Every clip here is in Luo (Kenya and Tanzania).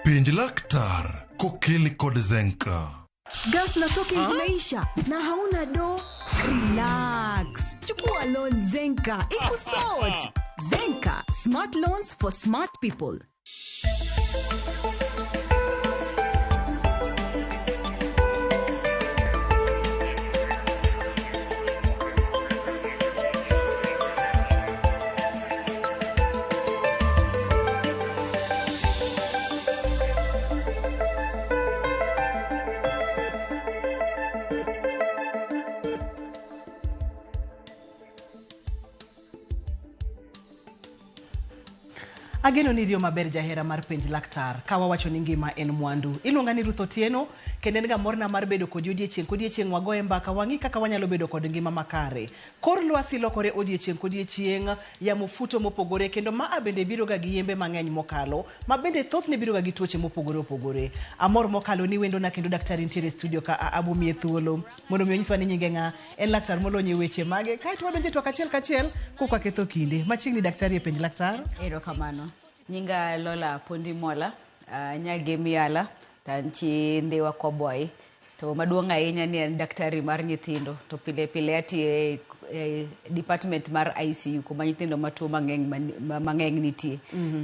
Penj laktar kokelni kod Zenka. Gas na token zimeisha na hauna do? Relax. Chukua loan Zenka ikusort. Zenka, smart loans for smart people. Ageno ni iriyo maber jahera mar penj laktar ka wawacho ni ngima en mwandu. Iluonga ni Ruth Otieno kendo en ga morna mar bedo kodi odiechieng' kodiechieng' wagoye mbaka wang'i kaka wanyalo bedo kod ngima makare. Kor lwasi lokore odiechieng' kodiechieng', yamo futo mopogore kendo maa bende biro ga gi yembe mang'eny mokalo ma bende thothne biro ga gi tuoche mopogore opogore. Amor mokalo ni wendona kendo daktari nitiere e studio ka a abomiye thuolo mondo mi onyiswa ni nyinge ng'a, en laktar molony e weche mage kaeto wadonjo e twak achiel kachiel kok waketho kinde. Machiegni daktari e penj laktar. Erokamano. Nyinga Lola Pondi Mola, anya Miala, to an chi Ndhiwa Kwabwayi. To maduong' ahinya ni en daktari mar nyithindo to pile pile atiyo e department mar ICU kuma nyithindo matuo mang'eny mang'eny nitie.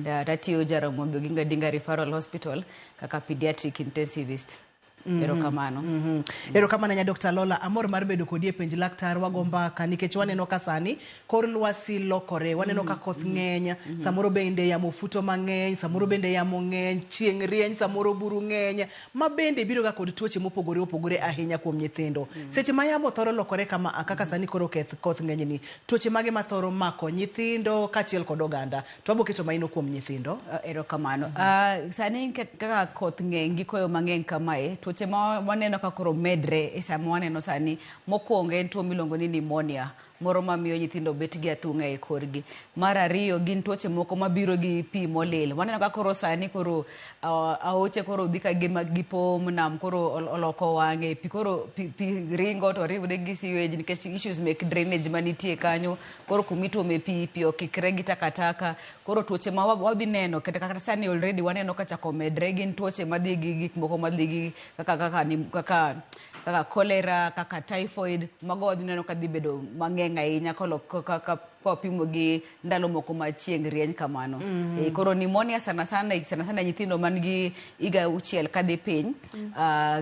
To atiyo Jaramogi Oginga Odinga Referral Hospital kaka pediatric intensivist. Erokamano. Erokamano ahinya Dr. Lola, amor mar bedo kodi e penj laktar wago mbaka nikech waneno ka sani kor lwasi lokore, waneno ka koth ng'eny, samoro bende yamo futo mang'eny, samoro bende yamo ng'eny, chieng' rieny, samoro buru ng'eny, ma bende biro ga kod tuoche mopogore opogore ahinya kuom nyithindo. Seche ma yamo thoro lokore kama a kaka sani koro keth koth ng'eny ni, tuoche mage ma thoro mako nyithindo kaachiel kod oganda? To wabo keto maino kuom nyithindo. Erokamano. Sani kaka koth ng'eny gi koyo mang'eny kamae, tuoche ma waneno ka koro medre e sama waneno sani, mokwongo en tuo miluongo ni pneumonia, moro mamiyo nyithindo bet gi athung'a e korgi. Mar ariyo gin tuoche moko mabiro gi pi molil. Waneno ka koro sani koro aoche koro dhi ka gima gipong', nam koro oloko wang'e, pi koro pi, pi ringo to riwre gi sewage nikech issues mek drainage manitie kanyo. Koro kumituome pi, pi okikre gi takataka. Koro tuoche ma wadhi neno kata kata sani already waneno ka chako medre gin tuoche madhi gi gik moko madhi gi kaka kaka kaka kaka cholera, kaka typhoid, mago wadhi neno ka dhi bedo mang'eny ahinya kaka kwapimo gi ndalo moko ma chieng' rieny kamano. Koro pneumonia sana sana sana sana nyithindo man gi higa auchiel kadhi piny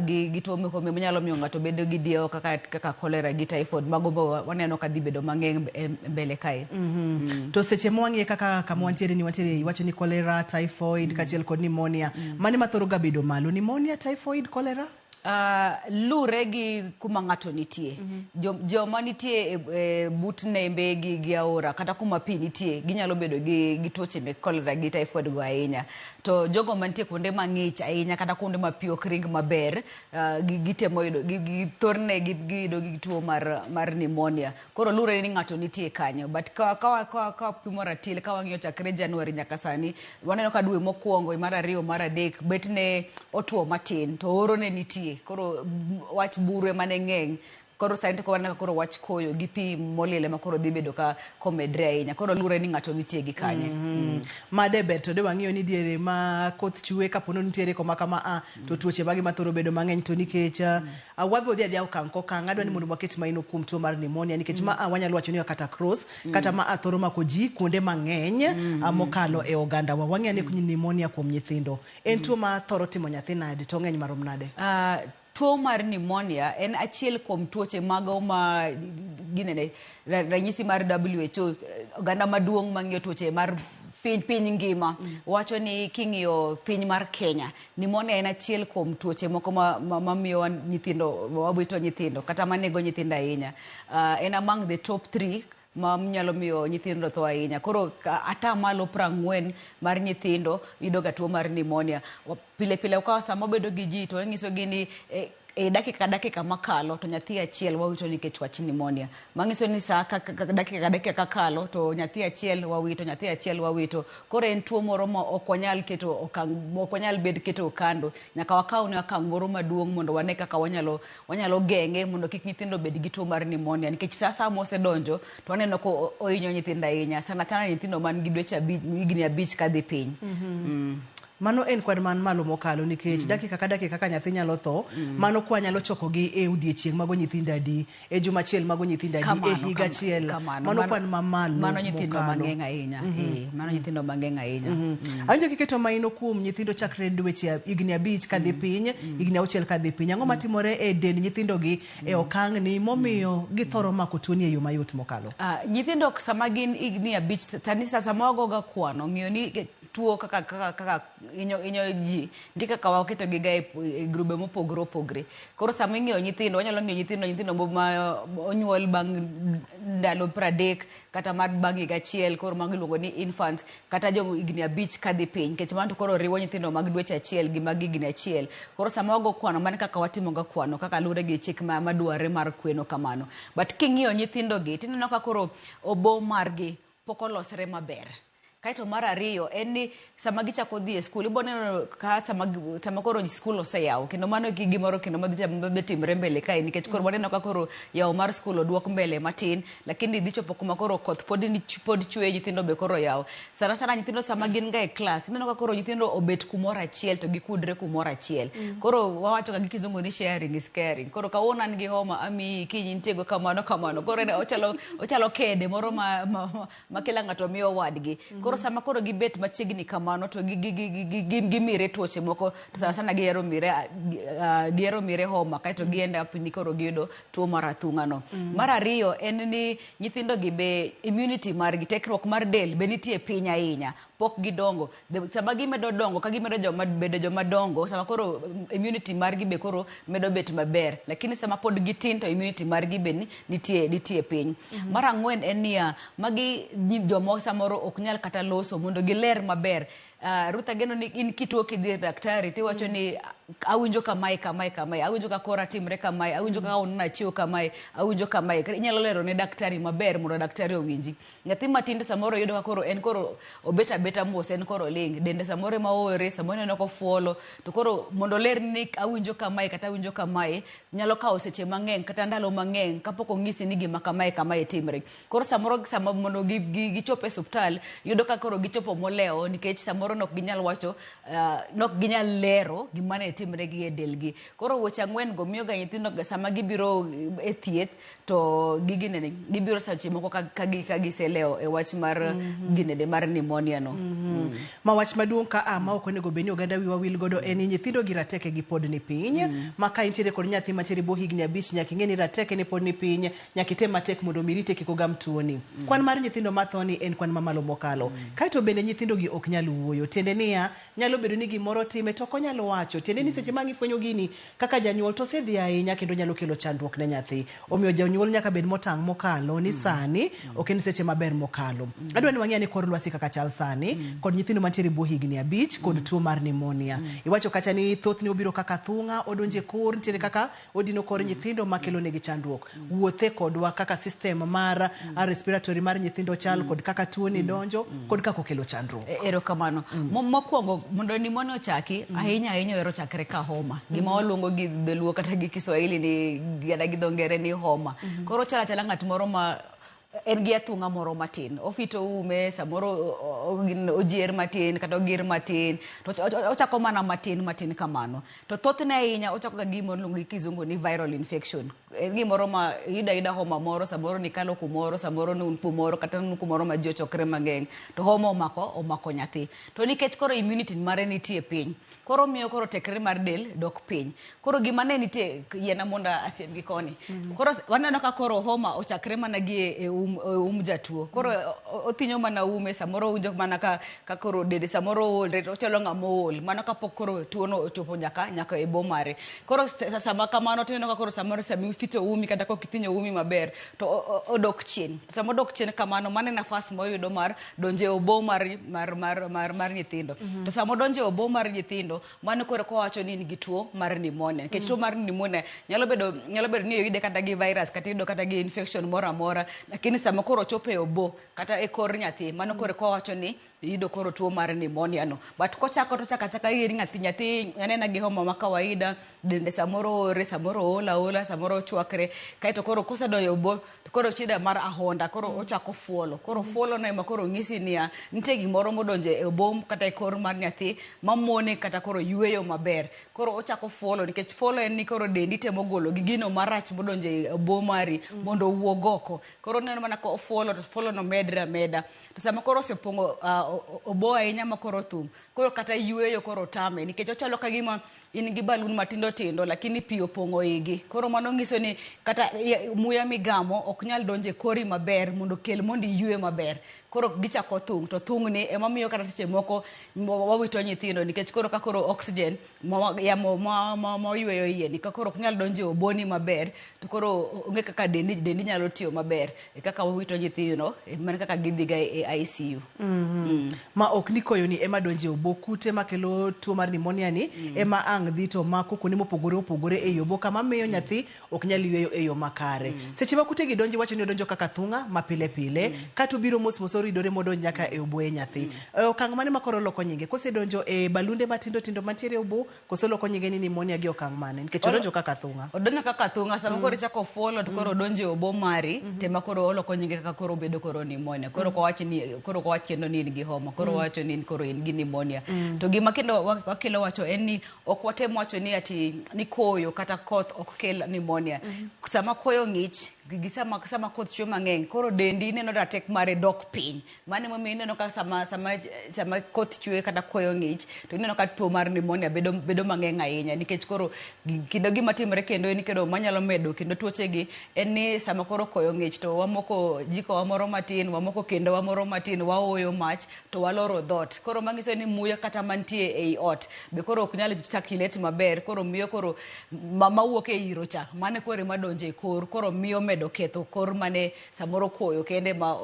gi tuo moko manyalo miyo ng'ato bedo gi diewo kaka kaka cholera gi typhoid, mago be waneno ka dhi bedo mang'eny e mbele kae. To seche mwang'iye kaka kama wantiere ni wantiere iwacho ni cholera, typhoid kaachiel kod pneumonia. Mane mathoro ga bedo malo? Pneumonia, typhoid, cholera? Lure gi kuma ng'ato nitie. Joma nitie e but nembe gi aora kata kuma pi nitie ginyalo bedo gi tuoche mek cholera gi typhoid go ahinya. To jogo mantie kuonde mang'ich ahinya kata kuonde ma pi ok ring maber, gitemo yudo gi thorne giyudo gi tuo mar pneumonia. Koro lure ni ng'ato nitie kanyo. But ka wapimo ratil ka wang'iyo chakre January nyaka sani, waneno ka dwe mokwongo, mar ariyo, mar adek, bet ne otuo matin to oro ne nitie. Koro wach buru ema ne ng'eny. Koro sani to waneno ka koro wach koyo gi pi molil ema koro dhi bedo ka komedre ahinya. Koro lure ni ng'ato nitie gi kanye. Made ber to de wang'iyo ni diere ma koth chwe kapo ni nitiere koma kama a to tuoche mage mathoro bedo mang'eny to nikech wabiro dhi adhiya okang' kokang' adwa ni mondo waket maino kuom tuo mar pneumonia nikech ma a wanyalo wacho ni kata cross kata ma a thoro mako ji kuonde mang'eny mokalo e oganda wa. Wang'eyo ni pneumonia kuom nyithindo en tuo ma thoro timo nyathi nade to ong'eny marom nade? Tuo mar pneumonia en achiel kuom tuoche mago ma ginene ranyisi mar WHO, oganda maduong' mang'iyo tuoche mar piny ngima wacho ni king'iyo piny mar Kenya, pneumonia en achiel kuom tuoche moko mamiyo nyithindo, wawito nyithindo kata manego nyithindo ahinya. En among the top 3 ma nyalo miyo nyithindo tho ahinya. Koro atamalo 40 mar nyithindo yudo ga tuo mar pneumonia. Pile pile ka sama wabedo gi ji to wanyiso gi ni e dakika ka dakika makalo to nyathi achiel wawito nikech wach pneumonia. Manyiso ni sa ka dakika ka dakika kakalo to nyathi achiel wawito, nyathi achiel wawito. Koro en tuo moro ma ok wanyal keto okang', ok wanyal bed keto kando. Nyaka wakaw ne okang' moro maduong' mondo wane kaka wanyalo geng'e mondo kik nyithindo bed gi tuo mar pneumonia. Nikech sa asaya mosedonjo to waneno ka ohinyo nyithindo ahinya. Sana sana nyithindo man gi dweche abich, higni abich kadhi piny. Mano en kwan man malo mokalo nikech dakika ka dakika ka nyathi nyalo tho, mano kwa nyalo chokogi e odiechieng' mago nyithindo adi, e juma achiel mago nyithindo adi, e Kamano, higa achiel. kamano. Mano kwan mamalo Mano nyithindo mokalo. mang'eny ahinya. Mano nyithindo mang'eny ahinya. Awinjo kiketo maino kuom nyithindo chakre dweche higni 5 kadhi piny, higni 6 kadhi piny. Ang'o matimore e dend nyithindogi e okang' ni momiyo githoro mako tuoni e yo mayot mokalo? Nyithindo sama gin higni 5, sani sama wagoga kwano, ng'iyo ni tuo kaka inyo ji, nitie kaka waketo gi ga e grube mopogore opogore. Koro sama ing'iyo nyithindo, wanyalo ng'iyo nyithindo ma onyuol bang' ndalo 30 kata mar bang' higa achiel, koro mago iluongo ni infants, kata jo higni 5 kadhi piny, nikech mano to koro riwo nyithindo mag dweche achiel gi mag higni 1. Koro sama wago kwano, mano kaka watimo ga kwano, kaka luwore gi chik madwarre mar kweno kamano. But king'iyo nyithindo gi, tineno ka koro obo margi pok olosre maber. Kaeto mar ariyo en ni sama gichako dhi e skul, ibo neno ka sama koro skul oseyaw, kendo mano e gimoro kendo madhi timre mbele kae, nikech koro waneno ka koro yaw mar skul oduok mbele matin, lakini dhi chopo kuma koro koth pod chwe, nyithindo be koro yaw. Sana sana nyithindo sama gin ga e klas, ineno ka koro nyithindo obet kumoro achiel to gikudre kumoro achiel. Koro wawacho ga gi kizungu ni sharing is caring. Koro kawuono an gi homa, amiyi, kiny intie go kamano kamano. Koro ochalo kede moro ma kila ng'ato miyo wadgi. Koro sama koro gibet machiegni kamano to gimire tuoche moko, to sana sana gihero mire homa, kaeto gi end up ni koro giyudo tuo mar athung'a no. Mar ariyo en ni nyithindo gi be immunity margi, tekruok mar del be nitie piny ahinya, pok gidongo. Sama gimedo dongo, ka gimedo bedo joma dongo, sama koro immunity margi be koro medo bet maber, lakini sama pod gitin to immunity margi be nitie piny. Mar ang'wen en niya, magi joma samoro ok nyal kata loso mondo giler maber. Ruth, ageno ni in kituo kidhi ir daktari tiwacho ni awinjo kamae kamae kamae, awinjo ka kora timre kamae, awinjo ka onena achiew kamae, awinjo kamae. Inyalo lero ne daktari maber mondo daktari owinji. Nyathi matin to samoro yudo ka koro en koro obet abeta mos, en koro ling', dende samoro ema oore, samoro ineno kofuolo, to koro mondo oler ni awinjo kamae kata awinjo kamae nyalo kawo seche mang'eny kata ndalo mang'eny kapok onyisi ni gima kamae kamae timre. Koro samoro sama mondo gichop e osiptal, yudo ka koro gichopo molewo, nikech samoro nok ginyal wacho, nok ginyal lero gima ne timre gi e delgi. Koro weche ang'wen go miyo ga nyithindo ga sama gibiro e thieth to giginene, gibiro seche moko ka giselewo e wach mar ginene mar pneumonia no. Ma wach maduong' ka a ma ok onego bed ni oganda wiwa wil godo en ni nyithindo gi rateke gi pod ni piny. Ma ka intiere kod nyathi mantiere bwo higni 5, nyaka ing'e ni rateke ne pod ni piny, nyaka item matek mondo mi irite kik ogam tuoni. Kwan mar nyithindo matho ni en kwan mamalo mokalo. Kaeto bende nyithindo gi ok nyal wuoyo. Tiende niya, nyalo bedo ni gimoro time to ok onyal wacho. Tiende ni seche ma ifwenyo gini kaka janyuol to osedhi ahinya kendo nyalo kelo chandruok ne nyathi. Omiyo janyuol nyaka bed motang' mokalo ni sani ok en seche maber mokalo. Adwa ni wang'e ni kor lwasi kaka chal sani kod nyithindo mantiere bwo higni 5 kod tuo mar pneumonia. Iwacho kacha ni thothne obiro kaka thung'a, odonje kor, nitiere kaka odino kor nyithindo makelo negi chandruok. Wuothe kodwa kaka system mar respiratory mar nyithindo chal kod kaka tuo ni donjo kod kaka okelo chandruok. Erokamano. Mokwongo mondo pneumonia ochaki, ahinya ahinya ohero chakre ka homa. Gima waluongo gi dholuo kata gi Kiswahili ni kata gi dho ngere ni homa. Koro ochalo achala ng'at moro ma en gi athung'a moro matin, ofito ume, samoro ojier matin kata ogir matin, to ochako mana matin matin kamano. To thothne ahinya ochako ga gima iluongo gi kizungu ni viral infection. En gimoro ma iyudo ayuda homa moro, samoro nikalo kumoro, samoro ne un kumoro, kata ne un kumoro ma ji ochokre mang'eny, to homa omako nyathi. To nikech koro immunity mare nitie piny, koro miyo koro tekre mar del dok piny. Koro gima ne nitie, yiena mondo asiem gi koni. Koro waneno ka koro homa ochakre mana gi e um jatuo. Koro othinyo mana ume, samoro owinjo mana ka koro dende samoro oolre, to ochalo ng'ama ool. Mano kapok koro tuono ochopo nyaka e bo mare. Koro sama kamano tineno ka koro samoro sama ifito umi kata kok ithinyo umi maber, to odok chien. Sama odok chien kamano, mano e nafas moyudo mar donjo e obo mar nyithindo. To sama odonjo e obo mar nyithindo, mano koro kowacho ni in gi tuo mar pneumonia. Nikech tuo mar pneumonia nyalo bedo ni oyude kata gi virus, kata iyudo kata gi infection moro amora, lakini sama koro ochopo e obo kata e kor nyathi, mano koro kowacho ni Iyudo koro tuo mar pneumonia no. But kochako to ochako achaka in nyathi nyathi anena gi homa ma kawaida, dende samoro oore, samoro ool aola, samoro ochwakre. Kaeto koro kosedonjo e obo to koro shida mar ahonda koro ochako fuolo. Koro fuolo no ema koro nyisi niya, nitie gimoro modonjo e obo kata e kor mar nyathi mamone kata koro yueyo maber. Koro ochako fuolo nikech fuolo en ni koro dendi temo golo gi gino marach modonjo e obo mari mondo owuog oko. Koro oneno mana ka ofuolo to fuolo no medre ameda. To sama koro osepong'o obo ahinya ma koro othung', koro kata yueyo koro tame nikech ochalo ka gima in gi balun matindo tindo lakini pi opong'o igi. Koro mano nyiso ni kata muya migamo ok nyal donjo e kori maber mondo okel mondo iyue maber. Koro gichako thung' to thung'ni ema miyo kata seche moko wawito nyithindo nikech koro ka koro oxygen yamo ma oyueyo iye ni ka koro ok nyal donjo e oboni maber to koro onge kaka dendi dendi nyalo tiyo maber e kaka wawito nyithindo e mana kaka gidhiga e ICU. Ma ok ni koyo ni ema donjo e obo kute makelo tuo mar pneumonia ni ema ang' dhi to mako kuonde mopogore opogore ei obo kama miyo nyathi ok nyal yueyo e yo makare. Seche ma kute gi donjo iwacho ni odonjo kaka thung'a ma pile pile kata obiro mos mos oridore modonj nyaka e oboye nyathi. E okang' mane ma koro oloko nyinge? Kosedonjo e balunde matindo tindo mantiere e obo koso oloko nyinge ni pneumonia gi okang' mane? Nikech odonjo kaka thung'a. Odonjo kaka thung'a sama koro ichako fuolo to koro odonjo e obo mari tema koro oloko nyinge kaka koro obedo koro pneumonia. Koro ok wawach ni koro ok wawach kendo ni in gi homa, koro wawacho ni in koro in gi pneumonia. To gima kendo wakelo wacho en ni ok watem wacho ni ati ni koyo kata koth ok kel pneumonia. Sama koyo ng'ich gi sama sama koth chwe mang'eny koro dendi ineno ratek mare dok piny. Mano emomiyo ineno ka sama sama sama koth chwe kata koyo ng'ich to ineno ka tuo mar pneumonia bedo bedo mang'eny ahinya nikech koro kendo gima timore kendo en kendo manyalo medo kendo tuoche gi en ni sama koro koyo ng'ich to wamoko jiko wa moro matin, wamoko kendo wa moro matin, waoyo mach to waloro dhoot. Koro manyiso ni muya kata mantie ei ot be koro ok nyal circulate maber koro miyo koro mawuok e iro cha mano koro ema donjo e kor koro miyo medo ketho kor mane samoro koyo kende ma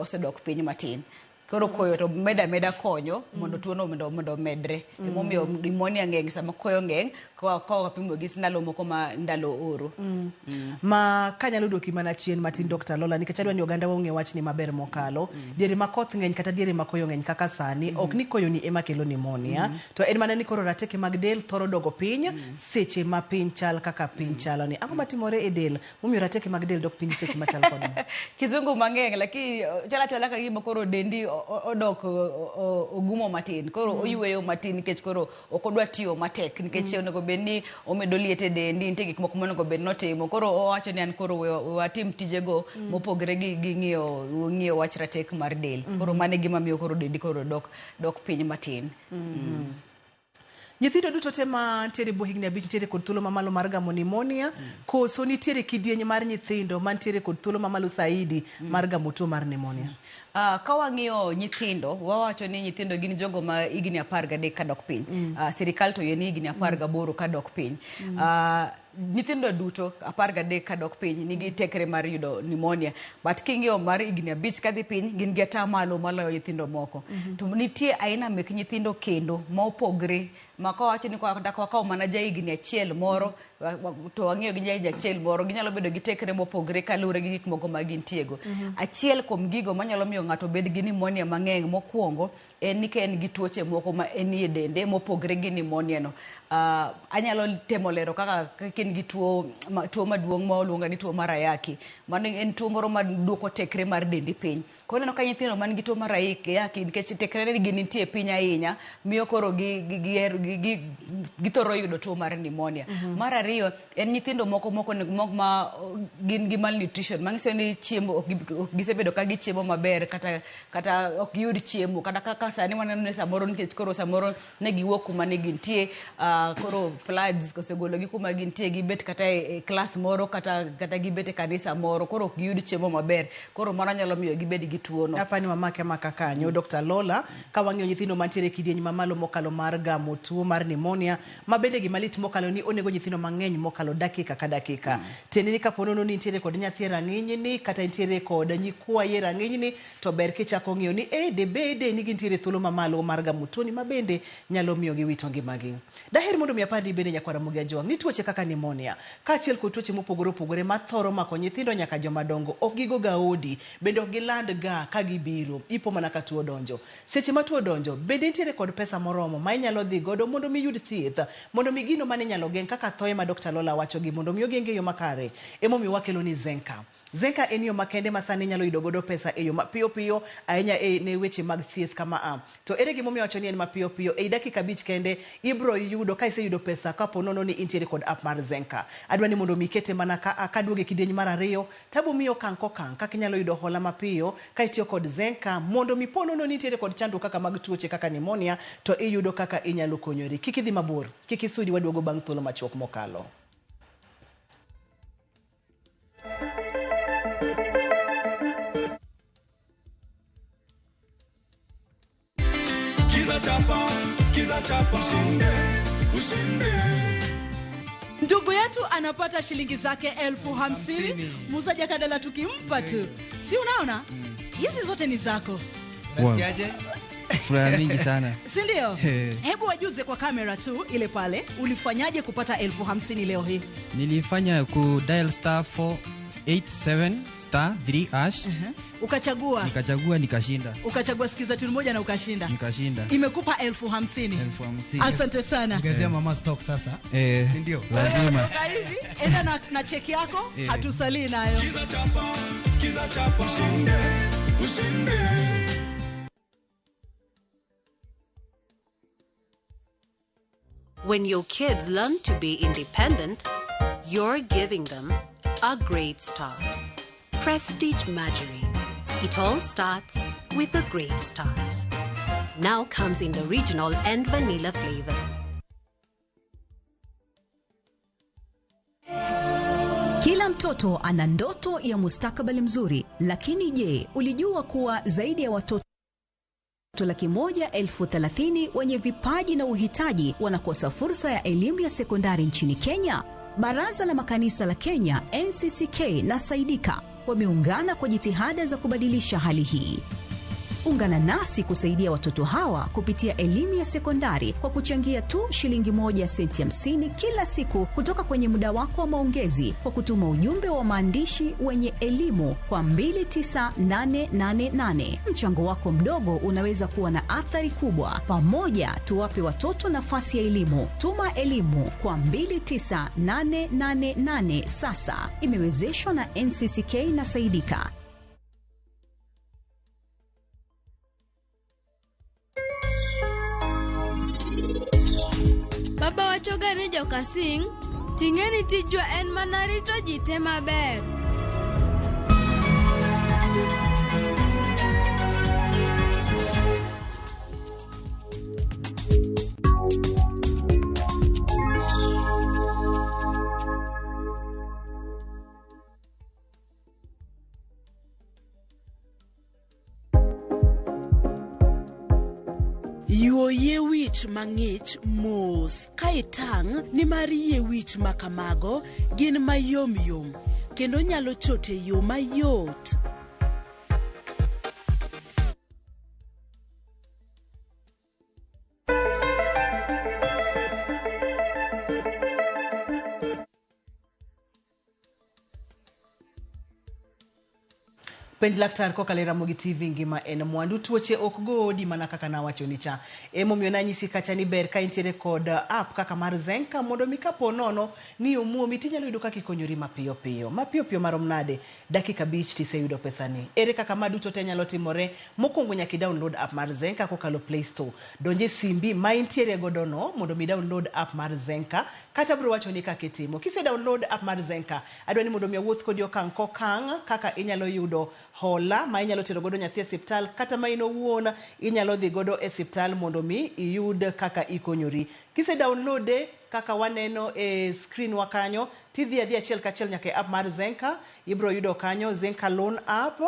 osedok piny matin. Koro koyo to meda ameda konyo mondo tuono mondo omedre. Emomiyo pneumonia ng'eny sama koyo ng'eny ka wapimo gi ndalo moko ma ndalo oro. Ma kanyalo duoki mana chien matin Dr. Lola nikech adwa ni oganda wa ong'e wachni maber mokalo. Diere ma koth ng'eny kata diere ma koyo ng'eny kaka sani ok ni koyo ni ema kelo pneumonia to en mana ni koro rateke mag del thoro dogo piny seche ma piny chal kaka piny chalo ni. Ang'o matimore e del momiyo rateke mag del dok piny seche machal kod ma? Kizungu mang'eny lakini chalo achala ka gima koro dendi odok ogumo matin koro oyueyo matin nikech koro ok odwa tiyo matek nikech onego bed ni omedo liet e dendi nitie gik moko monego bed notimo koro owacho ni an koro we watim tijego mopogre gi ng'iyo ng'iyo wach ratek mar del koro mano e gima miyo koro dendi koro dok dok piny matin. Nyithindo duto te mantiere bwo higni 5 nitiere kod thuolo mamalo mar gamo pneumonia koso nitiere kidieny mar nyithindo mantiere kod thuolo mamalo saidi mar gamo tuo mar pneumonia? Ka wang'iyo nyithindo, wawacho ni nyithindo gin jogo ma higni 13 kadok piny. Sirikal to oyie ni higni 18 kadok piny. Nyithindo duto 13 kadok piny nigi tekre mar yudo pneumonia. But king'iyo mar higni 5 kadhi piny, gin gi atamalo maloyo nyithindo moko. To nitie aina mek nyithindo kendo ma opogre ma kawacho ni kata wakawo mana ja higni 1 moro to wang'iyo gi ja higni 1 moro ginyalo bedo gi tekre mopogre kaluwore gi gik moko ma gintiego. Achiel kuom gigo manyalo miyo ng'ato bed gi pneumonia mang'eny mokwongo en ni ka en gi tuoche moko ma enie dende mopogre gi pneumonia no. Anyalo temo lero kaka ka in gi tuo maduong' ma waluongo ni tuo mar ayaki. Mano en tuo moro ma duoko tekre mar dendi piny. Koro ineno ka nyithindo man gi tuo mar ayaki nikech tekre gi nitie piny ahinya miyo koro githoro yudo tuo mar pneumonia. Mar ariyo en nyithindo moko ma gin gi malnutrition manyiso ni chiemo ok gisebedo ka gichiemo maber kata ok giyud chiemo kata kaka sani waneno ni samoro nikech koro samoro ne giwuok kuma ne gintie koro floods osegologi kuma gintie gibet kata e klas moro kata gibet e kanisa moro koro ok giyud chiemo maber koro mano nyalo miyo gibed gi tuo no. Apani wamake maka kanyo Dr. Lola ka wang'iyo nyithindo mantiere e kidieny mamalo mokalo mar gamo tuo mar pneumonia ma bende gima lit mokalo ni onego nyithindo mang'eny mokalo dakika ka dakika. Tiende ni kapo nono ni nitiere kod nyathi e rang'iny ni kata nitiere kod nyikwayi e rang'iny ni to ber kichako ng'iyo ni debede ni gintiere thuolo mamalo mar gamo tuoni ma bende nyalo miyo giwito ngimagi. Daher mondo mi apandi bende nyakwara Ramogi Ajwang' ni tuoche kaka pneumonia kaachiel kod tuoche mopogore opogore ma thoro mako nyithindo nyaka joma dongo ok gigo ga odi bende ok giland ga ka gibiro, ipo mana ka tuo odonjo. Seche ma tuo odonjo, bende intiere kod pesa moromo ma inyalo dhi godo mondo mi iyud thieth, mondo mi gino mane inyalo geng' kaka thoye ma Dr. Lola wacho gi mondo mi ogeng' e yo makare. Emomiyo wakelo ni Zenka. Zenka en yo makende ma sani inyalo yudo godo pesa e yo mapiyo piyo ahinya e ne weche mag thieth kama a. To ere gimomiyo awacho ni en mapiyo piyo? Ei dakika abich kende ibro yudo ka iseyudo pesa kapo nono ni intiere kod app mar Zenka. Adwa ni mondo mi ikete mana ka a kaduogo e kidieny mar ariyo tabo miyi okang' kokang' kaka inyalo yudo hola mapiyo ka itiyo kod Zenka mondo mi po nono ni intiere kod chandruok kaka mag tuoche kaka pneumonia to iyudo kaka inyalo konyori. Kik idhi mabor, kik isudi waduogo bang' thuolo machuok mokalo. Skiza chapa, skiza chapa, ushinde, ushinde. Ndugu yetu anapata shilingi zake 50,000. Muuzaji akadala tukimpa tu, si unaona hizi zote ni zako. Unasikiaje? Furaha mingi sana. Si ndio? Hebu wajuze kwa kamera tu ile pale, ulifanyaje kupata 50,000 leo hii? Nilifanya ku dial star 487 star 3 hash. Ukachagua. Nikachagua nikashinda. Ukachagua sikiza tune moja na ukashinda. Nikashinda. Imekupa 50,000. 50,000. Asante sana. Ongezea mama stock sasa. Si ndio? Lazima. Toka hivi, enda na cheki yako, hatusalii nayo. Skiza chapa, skiza chapa, ushinde, ushinde. When your kids learn to be independent, you're giving them a great start. Prestige Margarine. It all starts with a great start. Now comes in the original and vanilla flavor. Kila mtoto ana ndoto ya mustakabali mzuri, lakini je, ulijua kuwa zaidi ya watoto 130,000 wenye vipaji na uhitaji wanakosa fursa ya elimu ya sekondari nchini Kenya? Baraza la Makanisa la Kenya NCCK na Saidika wameungana kwa jitihada za kubadilisha hali hii. Ungana nasi kusaidia watoto hawa kupitia elimu ya sekondari kwa kuchangia tu shilingi 1.50 kila siku kutoka kwenye muda wako wa maongezi kwa kutuma ujumbe wa maandishi wenye elimu kwa 29888. Mchango wako mdogo unaweza kuwa na athari kubwa. Pamoja tuwape watoto nafasi ya elimu. Tuma elimu kwa 29888 sasa. Imewezeshwa na NCCK na Saidika. Baba wachoga ni jokasing, ting'eni tijwa en mana rito ji te maber. Yuo yie wich mang'ich mos ka itang' nimar yie wich ma kamago gin mayom yom kendo nyalo chot e yo mayot. Penj laktar kokalo e Ramogi TV ngima en mwandu. Tuoche ok godi mana kaka nawacho ni cha. Emomiyo nanyisi kacha ni ber ka intiere kod app kaka mar Zenka mondo mi kapo nono ni omuomi tinyalo yudo kaka ikonyori mapiyo piyo. Mapiyo piyo marom nade? Dakika 5 tiseyudo pesani. Ere kaka ma duto te nyalo timore? Mokwongo nyaka i-download app mar Zenka kokalo Play Store. Donje simbi ma intiere godo no mondo mi download app mar Zenka. Kata bro wacho ni kaka itimo. Kise download app mar Zenka, adwa ni mondo mi awuoth kodi okang' kokang' kaka inyalo yudo hola ma inyalo tero godo nyathi e siptal kata ma in owuon inyalo dhi godo e siptal mondo mi iyud kaka ikonyori. Kise downloade kaka waneno e screen wa kanyo, tidhi adhi achiel kachiel nyaka e app mar Zenka, ibro yudo kanyo Zenka Loan app,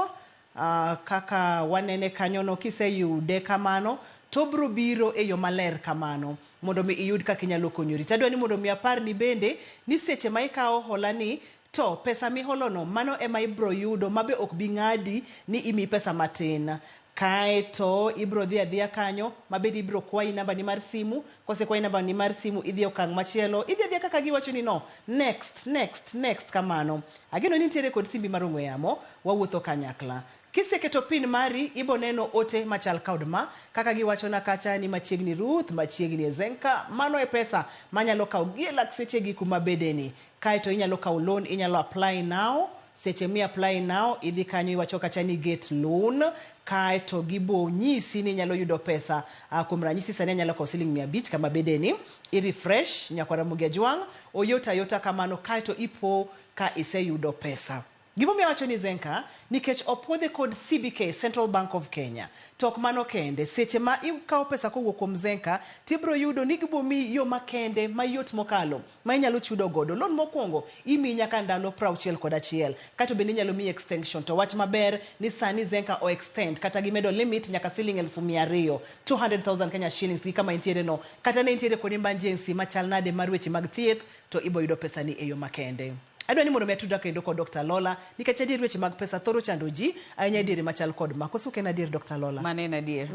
kaka wanene kanyo no. Kiseyude kamano to bro biro e yo maler kamano mondo mi iyud kaka inyalo konyori. Tadwa ni mondo mi apar ni bende ni seche ma ikawo hola ni to pesa miholono mano ema ibro yudo mabe ok bi ng'adi ni imi pesa matin. Kaeto ibro dhi adhiya kanyo mabende ibro kwayi namba ni mar simu. Kosekwayi namba ni mar simu idhi e okang' machielo, idhi adhiya kaka giwacho ni no, next, next, next kamano. Ageno ni nitiere kod simbi mar ong'we yamo, wawuotho kanyakla. Kiseketo pin mari, ibo neno ote machal kod ma, kaka giwachona kacha ni machiegni Ruth, machiegni e Zenka, mano e pesa manyalo kawo gi e lak sechegi kuma bedeni. Kaeto inyalo kawo loan, inyalo apply now. Seche mi apply now, idhi kanyo iwacho kacha ni get loan, kaeto gibo nyisi ni inyalo yudo pesa. Kuom ranyisi sani anyalo kawo siling 500 kama bedeni, i refresh nyakwara Ramogi Ajwang', oyot ayota kamano, kaeto ipo ka iseyudo pesa. Gimomiyo awacho ni Zenka, nikech opuodhe kod CBK, Central Bank of Kenya. To ok mano kende, seche ma ikawo pesa kowuok kuom Zenka, tibiro yudo ni gibo miyi yo makende mayot mokalo ma inyalo chudo godo. Loan mokwongo imiyi nyaka ndalo 61, kaeto bende inyalo miyi extension. To wach maber ni sani Zenka o extend kata gimedo limit nyaka siling 200,000, 200,000 Kenya shillings gi kama intiere no. Kata ne intiere kod emergency machal nade mar weche mag thieth, to ibo yudo pesa ni e yo makende. Adwa ni mondo mi atudra kendo kod Dr. Lola, nikech adier weche mag pesa thoro chando ji ahinya e diere machal kod ma. Koso ok en adier, Dr. Lola? Mano en adier.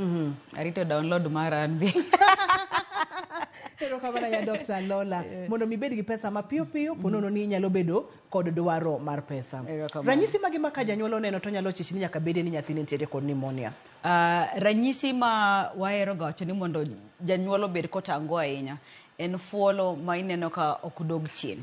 Arito download mara an be. Erokamano ahinya Dr. Lola. Mondo mi ibed gi pesa mapiyo piyo, po nono ni inyalo bedo kod dwaro mar pesa. Ranyisi mage ma ka janyuol oneno to nyalo chich ni nyaka bede ni nyathine nitiere kod pneumonia? Ranyisi ma wahero ga wacho ni mondo janyuol obed kotang'go ahinya en fuolo ma ineno ka ok dog chien.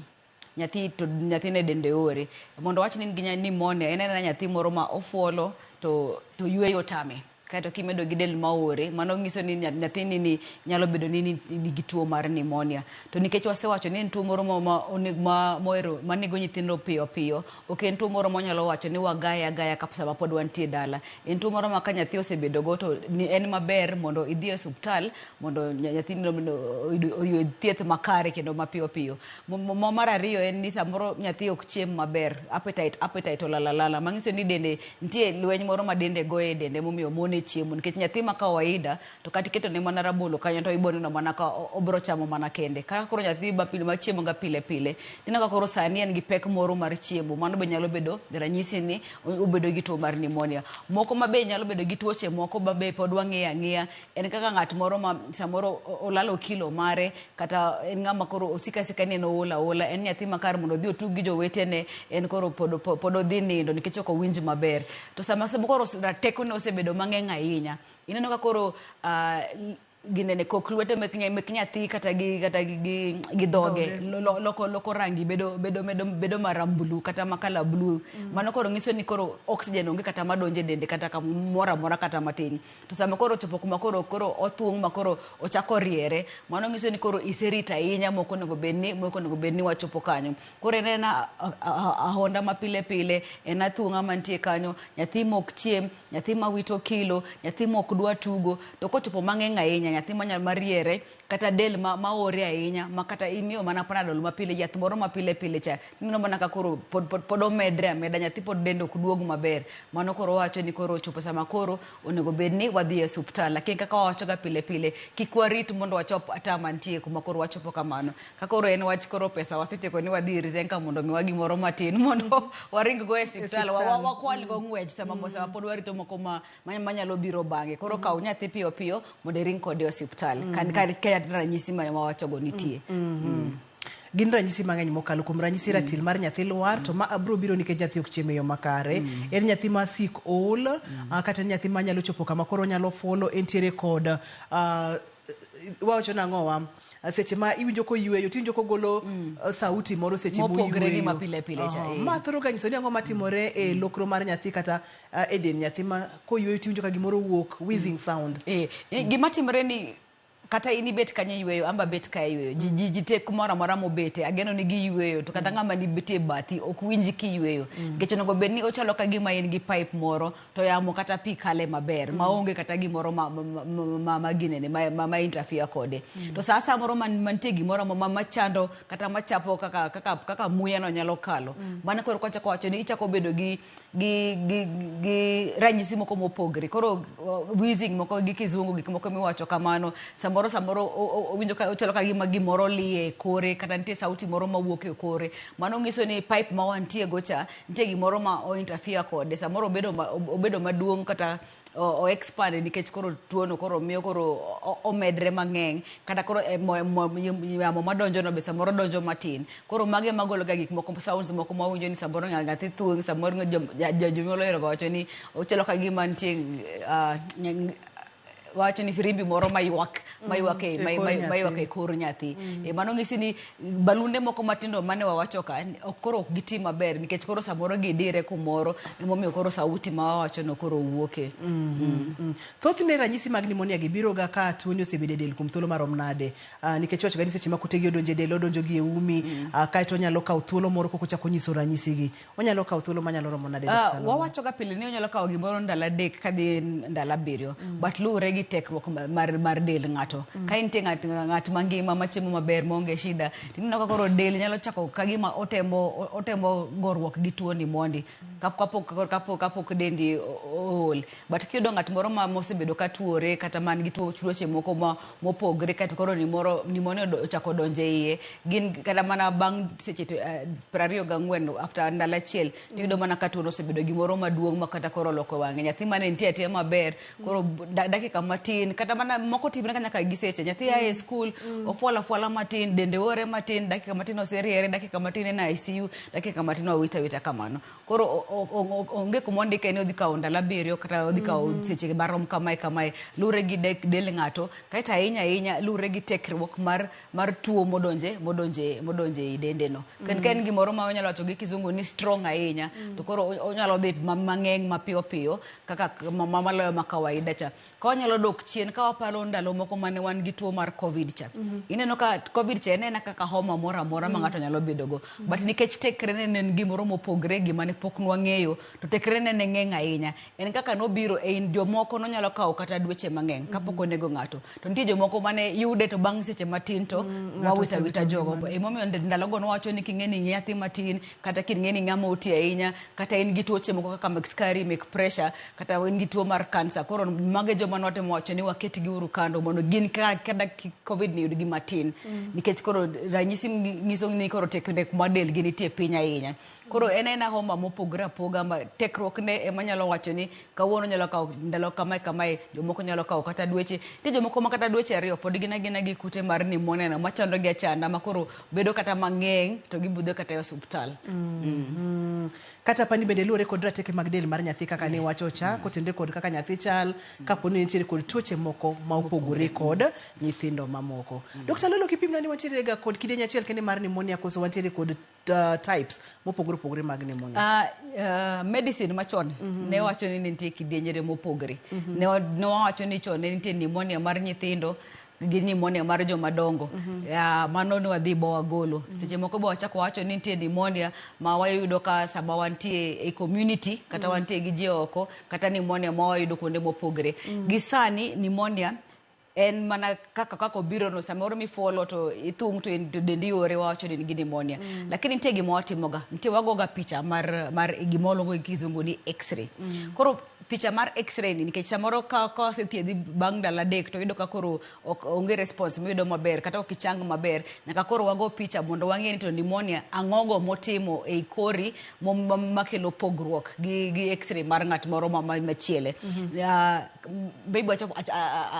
Nyathi to nyathine dende ore. Mondo wach ni en gi pneumonia, en anena nyathi moro ma ofuolo to yweyo otame. Kaeto kimedo gi del maore, mano nyiso ni nyathini ni nyalo bedo ni nigi tuo mar pneumonia. To nikech wasewacho ni en tuo moro mohero manego nyithindo piyo piyo, ok en tuo moro mwanyalo wacho ni wagaye agaya kabisa ma pod wantie dala. En tuo moro ma ka nyathi osebedo go to en maber mondo idhi e osiptal mondo nyathini oyud thieth makare kendo mapiyo piyo. Mar ariyo en ni samoro nyathi ok chiem maber, appetite olal alala, manyiso ni dende nitie lweny moro ma dende goyo e dende momiyo mone chiemo, nikech nyathi ma kawaida to kata iketone mana rabolo kanyo to ibiro neno mana ka obiro chamo mana kende. Kaka koro nyathi ma chiemo ga pile pile, ineno ka koro sani en gi pek moro mar chiemo, mano be nyalo bedo ranyisi ni obedo gi tuo mar pneumonia. Moko ma be nyalo bedo gi tuoche moko ma be pod wang'iyo ang'iya, en kaka ng'at moro ma samoro olalo kilo mare, kata en ng'ama koro osiko asika ni en ool aola, en nyathi ma kar mondo odhi otug gi jowetene, en koro pod odhi nindo nikech ok owinj maber. To sama koro tekone osebedo mang'eny ahinya, ineno ka koro ginene kok lwete mek nyathi kata gi dhoge loko rangi bedo marambulu kata makala blue. Mano koro nyiso ni koro oxygen onge kata madonjo e dende kata kamoro amora kata matin. To sama koro ochopo kuma koro othung' ma koro ochako riere, mano nyiso ni koro iserito ahinya mok onego bed ni wachopo kanyo. Koro en ena ahonda ma pile pile, en athung'a mantie kanyo, nyathi mok chiem, nyathi mawito kilo, nyathi mok dwa tugo, to kochopo mang'eny ahinya, nyathi manyalo mariere, kata del maore ahinya, ma kata imiyo mana Panadol mapile, yath moro mapile pile cha, ineno mana ka koro pod omedre ameda, nyathi pod dende ok duog maber. Mano koro wacho ni koro ochopo sama koro onego bed ni wadhi e osiptal. Lakini kaka wawacho ga pile pile, kik warit mondo wachop ata mantie kuma koro wachopo kamano. Ka koro en wach koro pesa wasetieko ni wadhi ir Zenka mondo miwa gimoro matin mondo waring go e osiptal, wakwal go ng'wech sama pod warito moko manyalo biro bang'e. Koro kaw nyathi piyo piyo mondo iring kode e osiptal. Ka ranyisi ma wawachogo nitie. Gin ranyisi mang'eny mokalo kuom ranyisi ratil mar nyathi lwar, to ma abro biro nikech nyathi ok chiem e yo makare. En nyathi ma sik ol, kata en nyathi manyalo chopo kama koro onyalo fuolo, entiere kod wawacho nang'owa seche ma iwinjo koyweyo tiwinjo kogolo sauti moro seche mopogre gi ma pile pile cha. Ma thoro ga nyiso ni ang'o matimore e lokro mar nyathi kata e del nyathi ma koyweyo tiwinjo ka gimoro wuok, wheezing sound. Gima timore ni kata in ibet kanyo iyweyo, amba bet ka iyweyo, ji te kumoro amora mobete, ageno ni giyweyo, to kata ng'ama nitie bathi ok winji kiyweyo. Nikech onego bed ni ochalo ka gima in gi pipe moro to yamo kata pi kale maber, maonge kata gimoro ma ginene, ma interfere kode. To sa asaya moro mantie gimoro machando kata machapo kaka muya no nyalo kalo. Mano koro kwachako wacho ni ichako bedo gi ranyisi moko mopogre. Koro wheezing moko gi kizungu gik moko miwacho kamano, samoro owinjo ka ochalo ka gima gimoro liye e kore kata nitie sauti moro mawuok e kore. Mano nyiso ni pipe ma wantie go cha nitie gimoro ma o interfere kode. Samoro obedo maduong' kata o expand nikech koro tuono koro miyo koro omedre mang'eny, kata koro yamo madonjo no be samoro donjo matin. Koro mage magolo ga gik moko, sounds moko mawinjo ni samoro nyathi thung', samoro jonyuol ohero ga wacho ni ochalo ka gima nitie wacho ni firimbi moro maywak maywak e maywak e kor nyathi. Mano ng'isi ni balunde moko matindo mane wawacho ka koro ok giti maber nikech koro samoro gidire kumoro, emomiyo koro sauti ma wawacho no koro wuoke. Thothne ranyisi mag pneumonia gi biro ga ka tuoni osebedo e del kuom thuolo marom nade? Nikech iwacho ga ni seche ma kutegi odonjo e del, odonjo gi e umi, kaeto onyalo kawo thuolo moro kok ochako nyiso ranyisi gi. Onyalo kawo thuolo manyalo romo nade? Dr. Lolo? Wawacho ga pile ni onyalo kawo gimoro ndalo 3 kadhi ndalo 7, but luwore gi tekruok mar del ng'ato. Ka intie ng'at mangima machiemo maber maonge shida, tineno ka koro del nyalo chako ka gima otemo goruok gi tuoni mondi kapok dendi ool. But kiyudo ng'at moro ma mosebedo ka tuore kata man gi tuoche moko mopogre, kaeto koro pneumonia ochako donjo e iye, gin kata mana bang' seche 24 after ndalo achiel, tiyudo mana ka tuono osebedo gimoro maduong' ma kata koro oloko wang'e. Nyathi mane nitie atiya maber, koro dakika matin, kata mana moko timre ka nyaka gi seche. Nyathi a e skul, ofualo afuala matin, dende ore matin, dakika matin oseriere, dakika matin en ICU, dakika matin wawita wita kamano. Koro onge kuma ondike ni odhi kawo ndalo 7 kata odhi kawo seche marom kamae kamae, luwre gi del ng'ato, kaeto ahinya ahinya luwre gi tekruok mar tuo modonje ei dende no. Ka en gimoro ma onyalo wacho gi kizungu ni strong ahinya, to koro onyalo dhi mang'eny mapiyo piyo kaka maloyo ma kawaida cha. Ka wanyalo dok chien ka waparo ndalo moko mane wan gi tuo mar COVID cha. Ineno ka COVID cha en ena kaka homa moro amora ma ng'ato nyalo bedogo. But nikech tekre ne en gimoro mopogre gima ne pok nwang'eyo, to tekre ne ng'eny ahinya. En kaka nobiro e jomoko nonyalo kawo kata dweche mang'eny kapok onego ng'ato. To nitie jomoko mane yude to bang' seche matin to wawita wita jogo. Emomiyo ndalogo nowacho ni king'e ni nyathi matin, kata king'e ni ng'ama oti ahinya, kata in gi tuoche moko kaka mek sukari, mek pressure, kata in gi tuo mar kansa. Koro mago e joma nwatemo wacho ni waketgi uru kando mondo gin kata COVID ni yudgi matin. Nikech koro ranyisi nyiso ni koro tekne kuma delgi nitie piny ahinya. Koro en aena homa mopogore apoga ma tekruok ne ema nyalo wacho ni kawuono nyalo kawo ndalo kamae kamae, jomoko nyalo kawo kata dweche. Nitie jomoko ma kata dweche 2 pod gin agina gi kute mar pneumonia no machando gi achanda ma koro bedo kata mang'eny to gibudho kata e osuptal. Kata pani bende luwore kod rateke mag del mar nyathi kaka ne wacho cha, kotenore kod kaka nyathi chal, kapo ni nitiere kod tuoche moko ma opogore kod nyithindo mamoko. Dr. Lolo, kipimna ni wantiere ga kod kidieny achiel kende mar pneumonia koso wantiere kod types mopogore opogore mag pneumonia? Medicine machon ne wacho ni nitie kidienje mopogore. Ne wawacho ni chon ne nitie pneumonia mar nyithindo gi pneumonia mar joma dongo. Mano ne wadhi bo wagolo. Seche moko be wachako wacho ni nitie pneumonia ma wayudo ka sama wantie e community kata wantie gi ji oko, kata pneumonia ma wayudo kuonde mopogore. Gi sani pneumonia en mana kaka obiro no, samoro mifuolo to ithung' to dendi ore wawacho ni in gi pneumonia. Lakini nitie gima watimoga, nitie wagoga picha mar gima waluongo gi kizungu ni x-ray. Koro picha mar x-ray ni nikech samoro ka osethiedhi bang' ndalo 3 to iyudo ka koro onge response miyudo maber kata ok ichang maber, nyaka koro wago picha mondo wang'e ni to pneumonia ang'ogo motimo ei kori makelo pogruok gi x-ray mar ng'at moro machiele. Maybe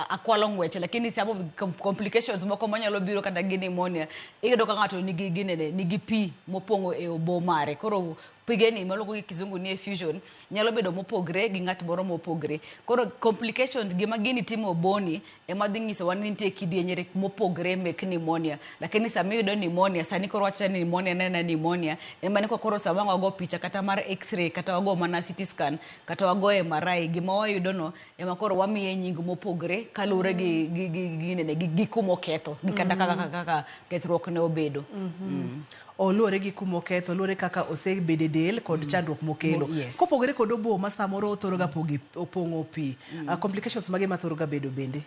akwalo ng'wech, lakini some of complications moko manyalo biro kata gi pneumonia, iyudo ka ng'ato nigi ginene, nigi pi mopong'o e obo mare. Koro pigeni maluongo gi kizungu ni effusion nyalo bedo mopogre gi ng'at moro mopogre. Koro complications gima gini timo oboni ema dhi nyisowa ni nitie kidienje mopogre mek pneumonia. Lakini sama iyudo pneumonia, sani koro wacho ni pneumonia nena pneumonia, ema ni koro sama wago picha kata mar x-ray kata wago mana CT scan kata wago MRI, gima wayudo no ema koro wamiye nying mopogre kaluwore gi kuma oketho gi kata kaka kethruok ne obedo. Oluwore gi kuma oketho, luwore kaka osebedo e del kod chandruok mokelo. Kopogore kod obo ma samoro thoro ga opong'o pi, complications mage ma thoro ga bedo bende?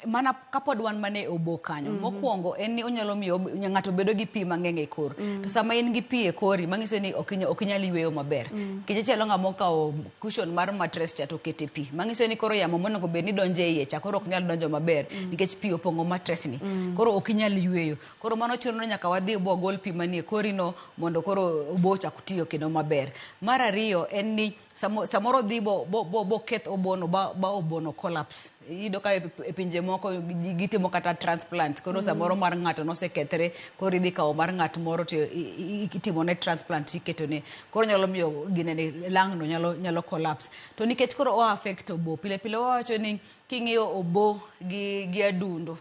Mana kapod wan mane obo kanyo, mokwongo en ni onyalo miyo ng'ato bedo gi pi mang'eny e kor. To sama in gi pi e kori, manyiso ni ok inyal yweyo maber. Nikech ichalo ng'ama okawo cushion mar mattress cha to okete pi. Manyiso ni koro yamo monego bed ni donjo e iye cha koro ok nyal donjo maber nikech pi opong'o mattress ni. Koro ok inyal yweyo. Koro mano chuno ni nyaka wadhi wagol pi manie kori no mondo koro obo ochak tiyo kendo maber. Mar ariyo en ni Samoro dhi bo keth obono ba obono collapse. Iyudo ka e pinje moko gitimo kata transplant. Koro samoro mar ng'ato nosekethre, koro idhi kawo mar ng'at moro to itimo ne transplant iketone. Koro nyalo miyo ginene lung no nyalo collapse. To nikech koro o affect obo, pile pile wawacho ni king'iyo obo gi adundo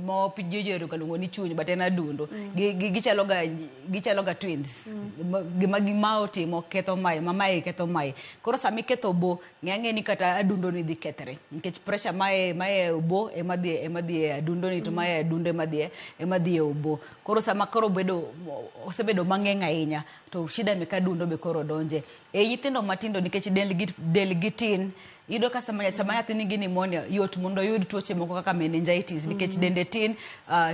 ma ji ohero ga luongo ni chuny, but en adundo. Gichalo ga twins. Gima otimo ketho mae, ma mae ketho mae. Koro sama iketho obo, ng'e ni kata adundo ni dhi kethre. Nikech pressure mae obo ema dhi e adundo ni, to mae adundo ema dhi e obo. Koro sama koro osebedo mang'eny ahinya, to shida mek adundo be koro donje. E nyithindo matindo nikech delgi tin, iyudo ka sama nyathi nigi pneumonia, yot mondo oyud tuoche moko kaka meningitis nikech dende tin,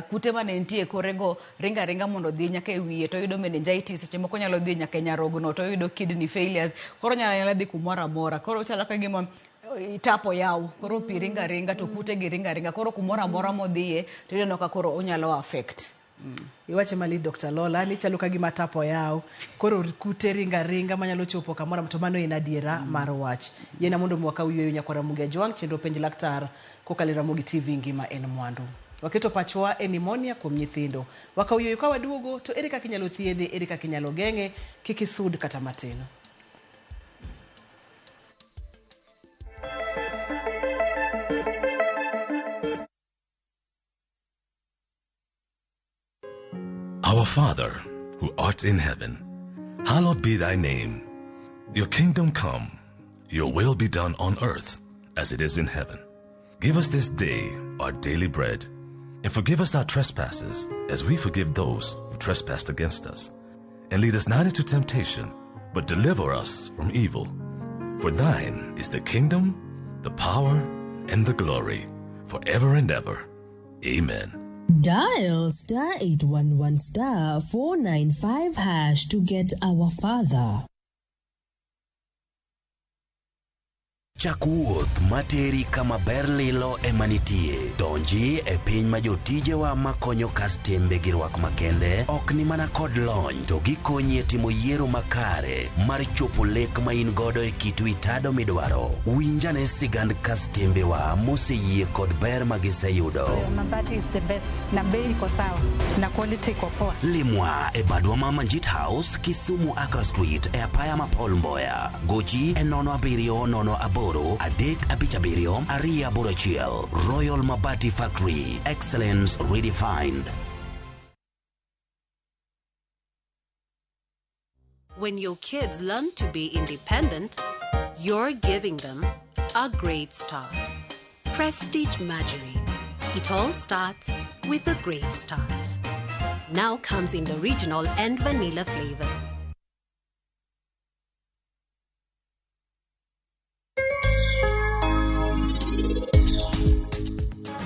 kute mane nitie e korego ringa ringa mondo odhi nyaka e wiye to oyudo meningitis, seche moko nyalo dhi nyaka e nyarogno to oyudo kidney failures. Koro nyalo dhi kumoro amora. Koro chalo ka gima tap oyaw, koro pi ringa ringa to kute gi ringa ringa, koro kumoro amora modhiye to ineno ka koro onyalo affect. Iwache malit Dr. Lola ni chalo ka gima tap oyaw, koro kute ringa ringa manyalo chopo kamoro, to mano en adiera mar wach. Yiena mondo mi wakaw yueyo nyakwar Ramogi Ajwang', chenro Penj Laktar kokalo e Ramogi TV ngima en mwandu. Waketo pachwa e pneumonia kuom nyithindo. Wakaw yueyo ka waduogo to ere kaka inyalo thiedhe, ere kaka inyalo geng'e, kik isud kata matin. Our Father, who art in heaven, hallowed be thy name. Your kingdom come, your will be done on earth as it is in heaven. Give us this day our daily bread, and forgive us our trespasses as we forgive those who trespass against us. And lead us not into temptation, but deliver us from evil. For thine is the kingdom, the power, and the glory, forever and ever. Amen. Dial star 811 star 495 hash to get our Father. Chak wuoth materi kama ber lilo ema nitie. Donji e piny ma jotijewa makonyo kastembe gi rwak makende ok ni mana kod lony to gikonyi e timo yiero makare mar chopo lek ma in godo e kit wi tado midwaro. Winjane sigand kastembewa moseyie kod ber ma giseyudo. Mabati is the best na bei iko sawa na quality iko poa. Limwa e badwa ma Manjit House, Kisumu Accra Street e apaya ma Paul Mboya. Gochi e 07 08 3 5 7 2 8 1. Royal Mabati Factory, excellence redefined. When your kids learn to be independent, you're giving them a great start. Prestige Margarine. It all starts with a great start. Now comes in the original and vanilla flavor.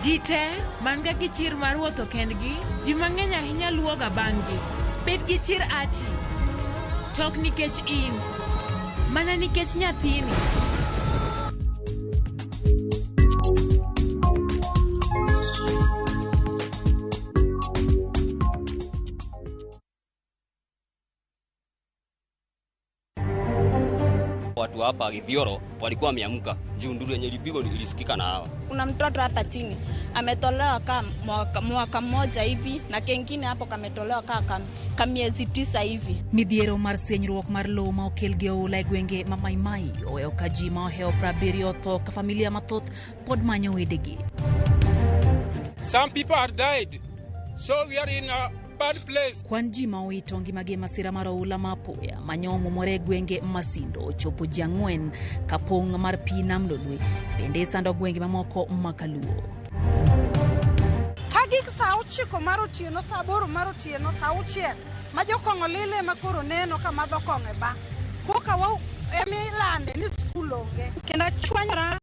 Ji te man ga gi chir mar wuotho kendgi, ji mang'eny ahinya luwoga bang'gi. Bed gi chir ati. Tok nikech in, mana nikech nyathini. Watu hapa Githioro walikuwa wameamka juu nduru yenye ilipigwa ilisikika na hawa. Kuna mtoto hapa chini ametolewa kama mwaka mmoja hivi na kengine hapo kametolewa kama miezi 9 hivi. Midhiero mar senyruok mar lowo ma okel gi oula e gwenge ma Maimai oweyo ka ji ma ohewo 70 otho ka familia mathoth pod manyo wedegi. Some people have died, so we are in a bad place. Kwan ji ma owito ngimagi e masira mar oula ma apoya manyo omwomore e gwenge Masindo ochopo ji 4 ka pong' mar pi nam Lolwe bende sando gwenge mamoko ma Kaluo. Ka gik saa 9 mar otieno, saa 8 mar otieno, saa 6 ma jokong'o lile ma koro neno ka madho kong'o e ba. Koka wa emilande ni skul onge. Kendo achwanyora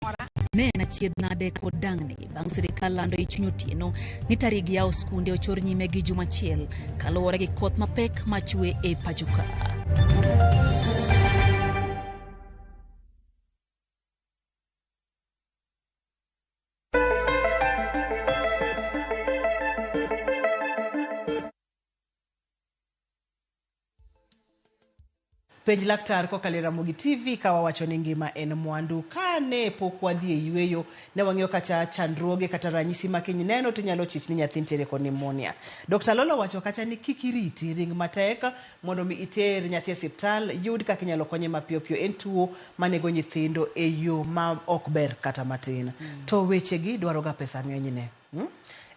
mora. Ne en achiedh nade kod dang'ni bang' sirikal lando e chuny otieno ni tarik yawo skunde ochor nyime gi juma achiel kaluwore gi koth mapek machwe e pacho ka. Penj Laktar kokalo e Ramogi TV ka wawacho ni ngima en mwandu. Kane pok wadhi e yueyo, ne wang'iyo kacha chandruoge kata ranyisi ma kiny neno to inyalo chich ni nyathi nitiere kod pneumonia. Dr. Lolo wacho kacha ni kik iriti, ring matek mondo mi iter nyathi e osiptal, yud kaka inyalo konye mapiyo piyo. En tuo manego nyithindo e yo ma ok ber kata matin. To wechegi dwaro ga pesa ng'enyne.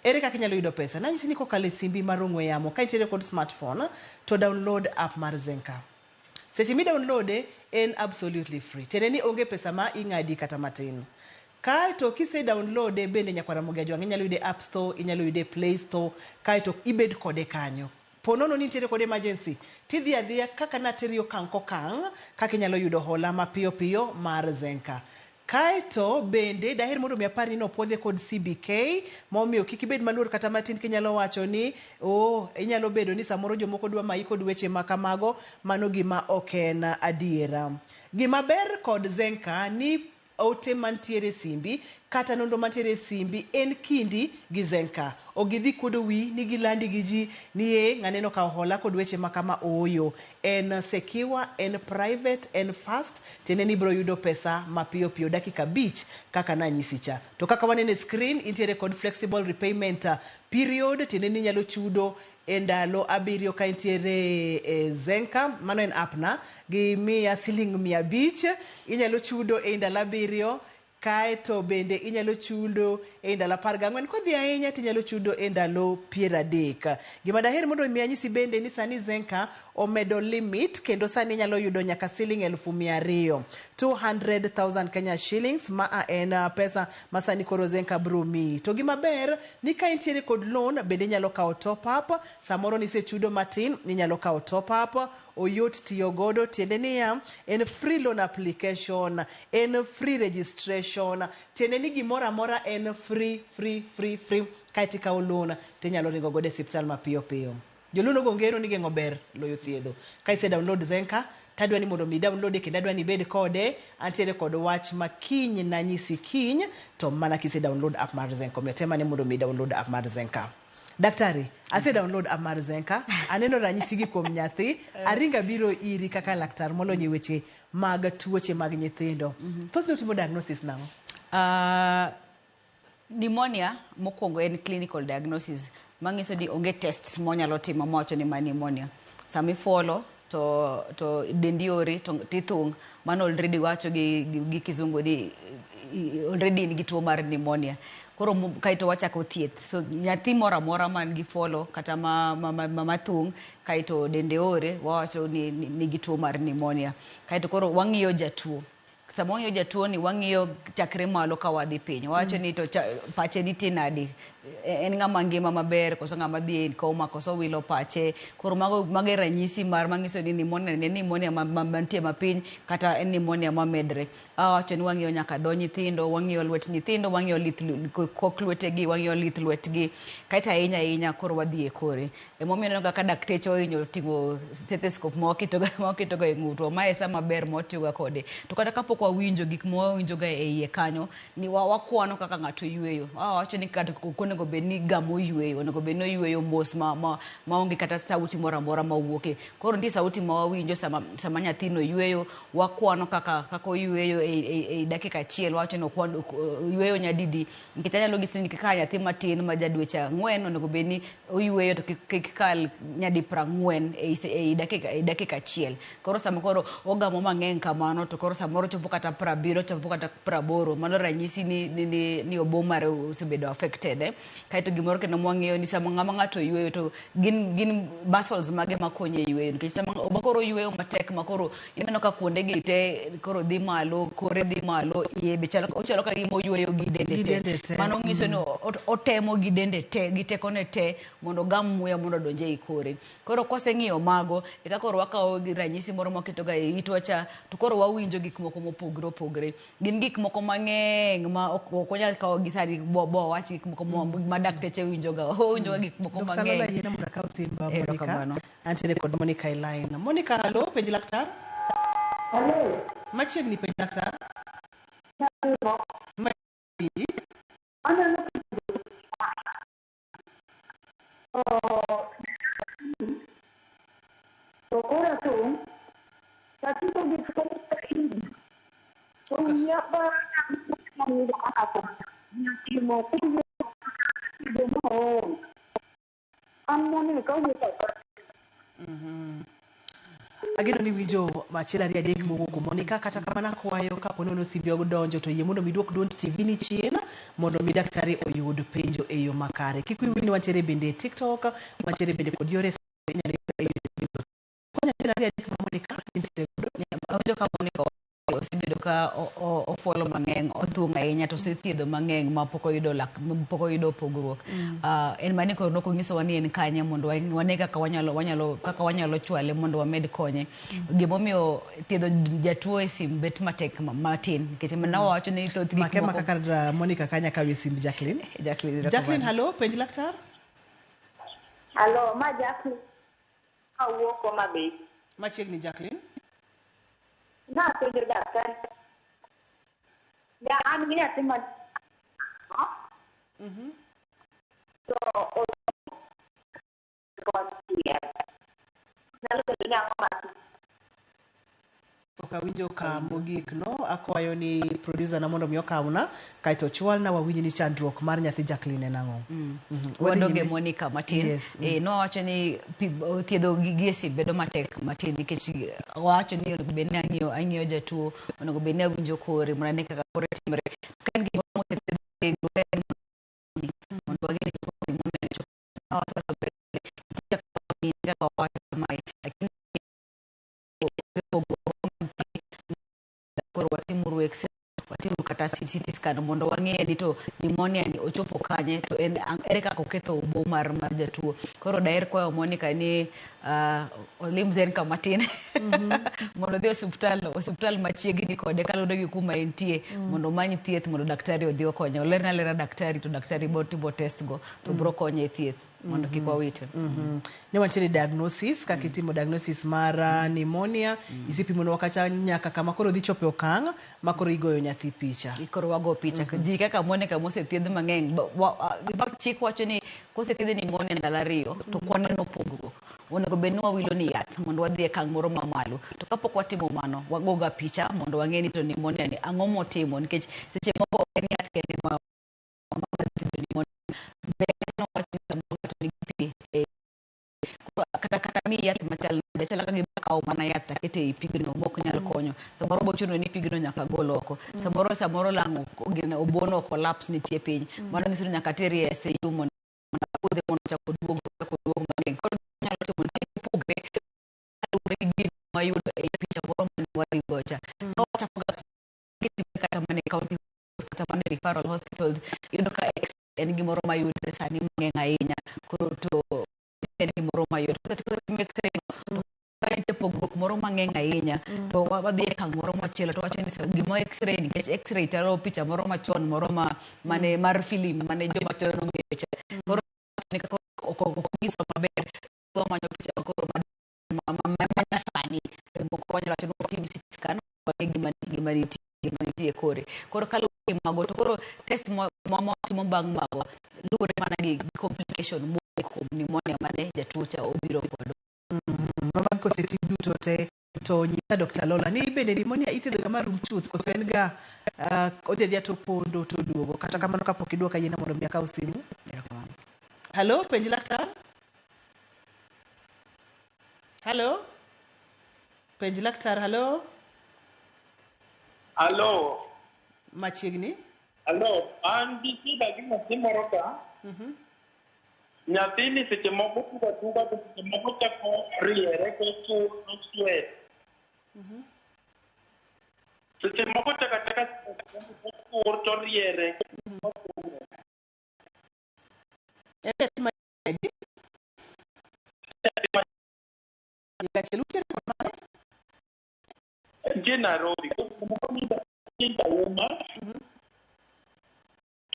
Ere kaka inyalo yudo pesa? Nanyisi ni kokalo e simbi mar ong'we yamo, ka intiere kod smartphone, to download app mar Zenka. Seche mi downloade, en absolutely free. Tiende ni onge pesa ma ing'adi kata matin. Kaeto kise downloade bende nyakwar Ramogi Ajwang' inyalo yude App Store, inyalo yude Play Store, kaeto ibed kode kanyo. Po nono ni nitiere kod emergency, tidhi adhiya kaka nateri okang' kokang' kaka inyalo yudo hola mapiyo piyo mar Zenka. Kaeto bende daher mondo mi apar ni nopuodhe kod CBK momiyo kik ibed maluor kata matin kinyalo wacho ni oh, inyalo bedo ni samoro jomoko dwa mayi kod weche ma kamago, mano gima ok en adiera. Gima ber kod Zenka ni ote mantiere e simbi kata nonro mantiere e simbi en kindi gi Zenka. Ok gidhi kuodo wiyi ni gilandi gi ji ni e ng'ane nokawo hola kod weche ma kama ooyo. En secure, en private, en fast, tiende ni ibiro yudo pesa mapiyo piyo dakika 5 kaka nanyisi cha. To kaka waneno e screen, intiere kod flexible repayment period, tiende ni inyalo chudo e ndalo 7 ka intiere e Zenka, mano en app na, gimiya siling 500, inyalo chudo e ndalo 7, kaeto bende inyalo chudo e ndalo 14, kodhi ahinya tinyalo chudo e ndalo 30. Gima daher mondo mi anyisi bende ni sani Zenka omedo limit kendo sani inyalo yudo nyaka siling 200,000, 200,000 Kenya shillings, ma en pesa ma sani koro Zenka biro miyi. To gima ber ni ka intiere kod loan bende inyalo kawo top up, samoro nisechudo matin inyalo kawo top up, oyot tiyo godo, tiende niya en free loan application, en free registration, tiende ni gimoro amora en free, free, free, free. Kaeto ikawo loan tinyalo ringo godo e osiptal mapiyo piyo. Joluo nogo ngero ni geng'o ber loyo thiedho. Ka ise download Zenka, tadwa ni mondo mi download kendo adwa ni ibed kode, antiere kod wach ma kiny nanyisi kiny, to mana kise download app mar Zenka. Omiyo tem ane mondo mi download app mar Zenka. Daktari, ase download app mar Zenka, aneno ranyisi gi kuom nyathi, aringa biro iri kaka laktar molony e weche mag tuoche mag nyithindo. Thothne utimo diagnosis nang'o? Pneumonia mokwongo en clinical diagnosis manyiso ni onge test monyalo timo mawacho ni ma pneumonia. Sama ifuolo to dendi ori to tithung', mano already wacho gi kizungu ni already in gi tuo mar pneumonia. Koro kaeto wachako thieth. So nyathi moro amora man gi fuolo kata ma thung' kaeto dende ore, wawacho ni nigi tuo mar pneumonia. Kaeto koro wang'iyo jatuo. Sama wang'iyo jatuo ni wang'iyo chakre malo ka wadhi piny. Wawacho ni to pache nitie nadi? En ng'ama ngima maber koso ng'ama dhi e coma koso wilo pache. Koro mago e ranyisi mar manyiso ni pneumonia en pneumonia mantie mapiny kata en pneumonia mamedre. Awacho ni wang'iyo nyaka dho nyithindo, wang'iyo lwet nyithindo, wang'iyo lith kok lwetegi, wang'iyo lith lwetgi. Kaeto ahinya ahinya koro wadhi e kore. Emomiyo ineno ga ka dakteche ohinyo ting'o stethoscope ma waketoga e ng'utwa. Mae e sama ber ma watiyoga kode. To kata kapok wawinjo gik ma wawinjo ga e iye kanyo, ni wakwano kaka ng'ato yweyo. Wawacho ni kata ok onego bed ni gamo yweyo, onego bed ni oyweyo mos ma maonge kata sauti moro amora mawuoke. Koro nitie sauti ma wawinjo sama nyathino yweyo, wakwano kaka oyweyo e dakika achiel, wawacho ni oyweyo nyadidi. Nikech anyalo nyisi ni kaka nyathi matin ma ja dweche 4 onego bed ni oyweyo to kik kal nyadi 40 e dakika achiel. Koro sama koro ogamo mang'eny kamano to koro samoro chopo kata 70, chopo kata 80, mano ranyisi ni obo mare osebedo affected. Kaeto gimoro kendo mwang'iyo ni sama ng'ama ng'ato yweyo to gin muscles mage makonye e yweyo. Nikech sama obo koro yweyo matek ma koro ineno ka kuonde gi te koro dhi malo, kore dhi malo, iye be chalo ochalo ka gima oyweyo gi dende Gi te. dende te. Mano nyiso ni otemo gi dende te, gi tekone te mondo ogam muya mondo odonj ei kore. Koro kwaseng'iyo mago, eka koro wakawo gi ranyisi moro mwaketoga e itwa cha, to koro wawinjo gik moko mopogore opogore. Gin gik moko mang'eny ma ok wanyal kawo gi sani bo wach gik moko ma dakteche winjoga. Wawinjoga gik moko Dr. Lola, mang'eny. yiena mondo akaw simba Monica. Erokamano. Antiere kod Monica e line. Monica, hello, penj laktar. Hello. Machiegni penj laktar. Machiegni. Aneno to koro thum. Atudo gi tuo mar to wiya timo mool. An monego kawuotho. Ageno ni winjo achiel ariyo adek mowuok kuom Monica. Kata kamano akwayo kapo nono simbi odonjo to yie mondo mi duok duond TV ni chien mondo mi daktari oyud penjo e yo makare. Kik wiyi wil ni wantiere bende e TikTok, wantiere bende kod yore inyalo yudo. Konya achiel ariyo adek ma Monica intiere godo. Awinjo ka Monica osebedo ka ofuolo mang'eny, othung' ahinya to osethiedho mang'eny ma pok oyudo lak, pok oyudo pogruok. En mani koro nok onyisowa ni en kanye mondo wane kaka wanyalo chwale mondo wamed konye. Gimomiyo thiedho jatuo e sim bet matek matin nikech mana wawacho ni thoth gik Make moko maka kar Monica kanya kawe simb Jacqueline. Jacqueline, Jacqueline, hello, penj laktar. Hello, ma Jacqueline awuok Homa Bay. Machiegni Jacqueline. Napenjo daktari. Ya an gi nyathi ma to konchiel. Nyalo bedo ni ang'o ma Ok awinjo ka mogik no, akwayo ni producer na mondo mi okawna kaeto chwalna wawinj ni chandruok mar nyathi Jacqueline en ang'o. Wadhi Wadoge nyime. Monica matin. Yes. Nowacho ni thiedho gi e sim bedo matek matin nikech wawacho ni onego bed ni ang'iyo jatuo, onego bed ni awinjo kore mondo ane kaka kore timore. Ka en gimoro mosethiedh mondo wang'e ni pneumonia chopo. Nowacho kaka wawacho kamae, lakini koro watimuru x-ray, watimuru kata CT scan mondo wang'e ni to pneumonia ni ochopo kanye to en ere kaka oketho obo mar jatuo. Koro daher kwayo Monica ni olim Zenka matin mondo odhi osuptal machiegni kode kaluwore gi kuma entie mondo omany thieth mondo daktari odhi okonye. Olerne alera daktari to daktari biro timo test go to biro konye e thieth mondo kik wawite. Ne wantiere diagnosis, kaka itimo diagnosis mar pneumonia, isepimonwa kata nyaka kama koro dhi chopo e okang' ma koro igoyo nyathi picha. Koro wago picha. Ji kaka Monica mosethiedh mang'eny, in fact chik wacho ni kosethiedh pneumonia ndalo 2 to kwaneno pogruok. Onego bed ni wawilo ni yath mondo wadhi e okang' moro mamalo. To kapok watimo mano, wagoga picha mondo wang'e ni to pneumonia ni ang'o motimo nikech seche moko ok en yath kende ma pneumonia. Kata mi yath machal nade, chal kaka gima kawo mana yath akete ei pigno mok nyal konyo. Samoro bochuno ni pigno nyaka gol oko. Samoro lang' obono collapse nitie piny. Mano nyiso ni nyaka teri e ICU mondo puodhe mondo ochak oduog mang'eny. Koro nyalo timo ni opogre kaluwore gi gino mayudo e picha moro mane wadhi gocha. Ka wachako ga kata mana e county kata mana e referral hospitals, iyudo ka en gimoro mayudre sani mang'eny ahinya. Koro to en gimoro mayot. Kata x-ray no, to ka nitie pogruok moro mang'eny ahinya, to wadhi e okang' moro machielo to wacho ni gima x-ray nikech x-ray tero picha moro machon moro ma mane mar film mane joma chon ong'eyo cha. Koro ni kaka ok onyiso maber, wamanyo picha koro manyasani. Moko wanyalo wacho ni watim CT scan wang'e gima nitie kore. Koro kaluwore gi mago to koro test ma watimo bang' mago luwore mana gi complication mowuok kuom pneumonia mane jatuo cha obiro godo. Mano kosetim duto te to nyisa Dr. Lola ni bende pneumonia ithiedho ga marum chuth koso en ga odhi adhiya to pondo to duogo. Kata kamano kapok iduoka yiena mondo mi akaw simu. Hello, penj laktar. Hello. Penj laktar, hello. Hello. Machiegni. Hello, an gi shida gi nyathi moro ka. Nyathini seche moko tugo atuga to seche moko chako riere to sweat. Seche moko chako achaka tur to riere. En nyathi ma adi? Higa achiel utiere kod mane? Entie Nairobi. Moko nindo auma.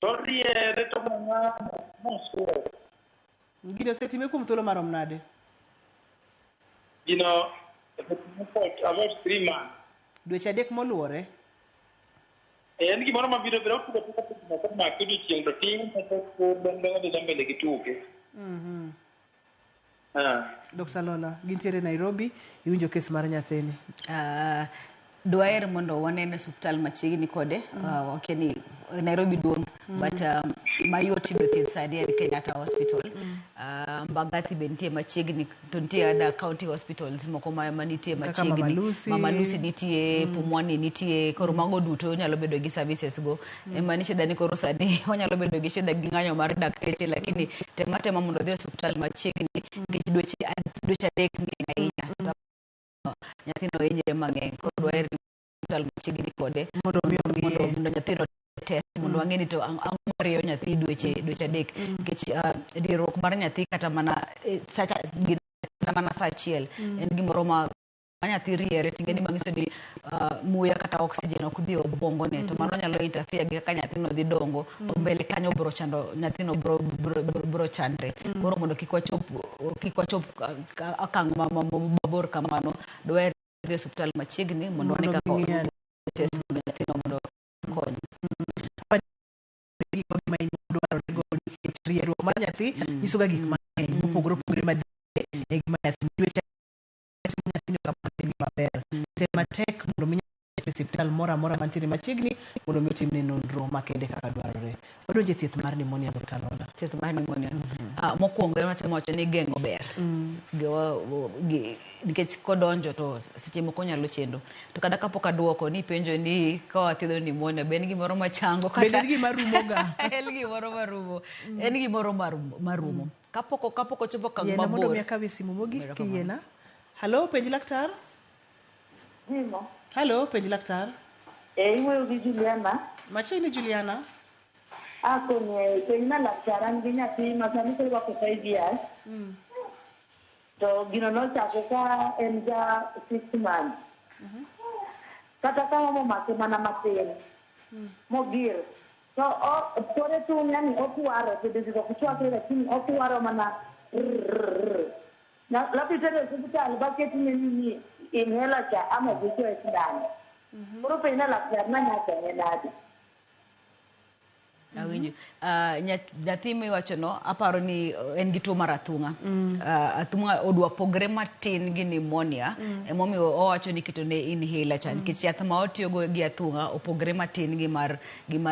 To riere to mang'amo mosweat. Gino osetime kuom thuolo marom nade? Gino for about 3 months. Dweche 3 moluwore. En gimoro mabiro biro tugo tugo tugo komake odiochieng' to tin to odhi mbele gi tuke. Dr. Lola, gintiere Nairobi, iwinjo kes mar nyathini. Dwaher mondo wanen osiptal machiegni kode. Wakia ni Nairobi duong', but mayot yudo thieth sani en Kenyatta Hospital. Mbagathi be nitie machiegni, to nitie other county hospitals moko ma manitie Kaka machiegni. Mama Lucy. Mama Lucy nitie, Pumwani nitie, koro mago duto nyalo bedo gi services go. Ema ni shida ni koro sani wanyalo bedo gi shida gi ng'anyo mar dakteche, lakini tema tema mondo odhi e osiptal machiegni nikech dweche 3 ng'eny ahinya. To nyathino hinyre mang'eny, koro dwaher ni osiptal machiegni kode mondo mi mondo nyathino test mondo wang'e ni to ang'o marieyo nyathi dweche 3, nikech rieruok mar nyathi kata mana sacha kata mana sa achiel en gimoro ma nyathi riere ting'e ni manyiso ni muya kata oxygen ok dhi e obwongone, to mano nyalo interfere gi kaka nyathino dhi dongo to mbele kanyo bro chando nyathino, bro chandre. Koro mondo kik wachop okang' mabor kamano, dwaher dhi e osiptal machiegni mondo wane Mondo kaka ging'i ane. Test mondo nyathino mondo kony. Gima dwarore go nikech rieruok mar nyathi nyiso ga gik mang'eny mopogore opogore madhi e gima nyathi dweche nyathino kamano en gima ber. Tem matek mondo mi nyathi e osiptal moro amora mantiere machiegni mondo mi otimne nonro makende kaka dwarore. Wadonjo e thieth mar pneumonia, Dr. Lola. Thieth mar pneumonia. Mokwongo en watemo wacho ni geng'o ber. Nikech kodonjo to seche moko nyalo chendo. To kata kapok aduoko ni penjo ni ka wathiedho pneumonia, be en gimoro machango? Bende en gima rumo ga? En gimoro marumo. En gimoro marumo. Kapok ochopo okang' Yiena mondo mabor. mi akawie simu mogik Erokamano. kiyiena. Halo, penj laktar. Gimo. Halo, penj laktar. E iwuoyo gi Juliana. Machiegni, Juliana. Akone penj na laktar, an gi nyathi ma sani koro rwako 5 years. To gino nochako ka en ja 6 months. Kata ka homa omake mana matin. Mogir. To kore tung' yani okwaro, to dende ok chwakre, lakini okwaro mana rrrr. Labda itere e osiptal baketne nini inhaler cha ama gichoye sindan. Koro penj na laktar na nyaka nade? Awinjo. Nyathi miwacho no, aparo ni en gi tuo mar athung'a. Athung'a odwa pogre matin gi pneumonia. Emomiyo owacho ni ketone inhaler cha. Nikech yath ma otiyogo gi athung'a opogre matin gi mar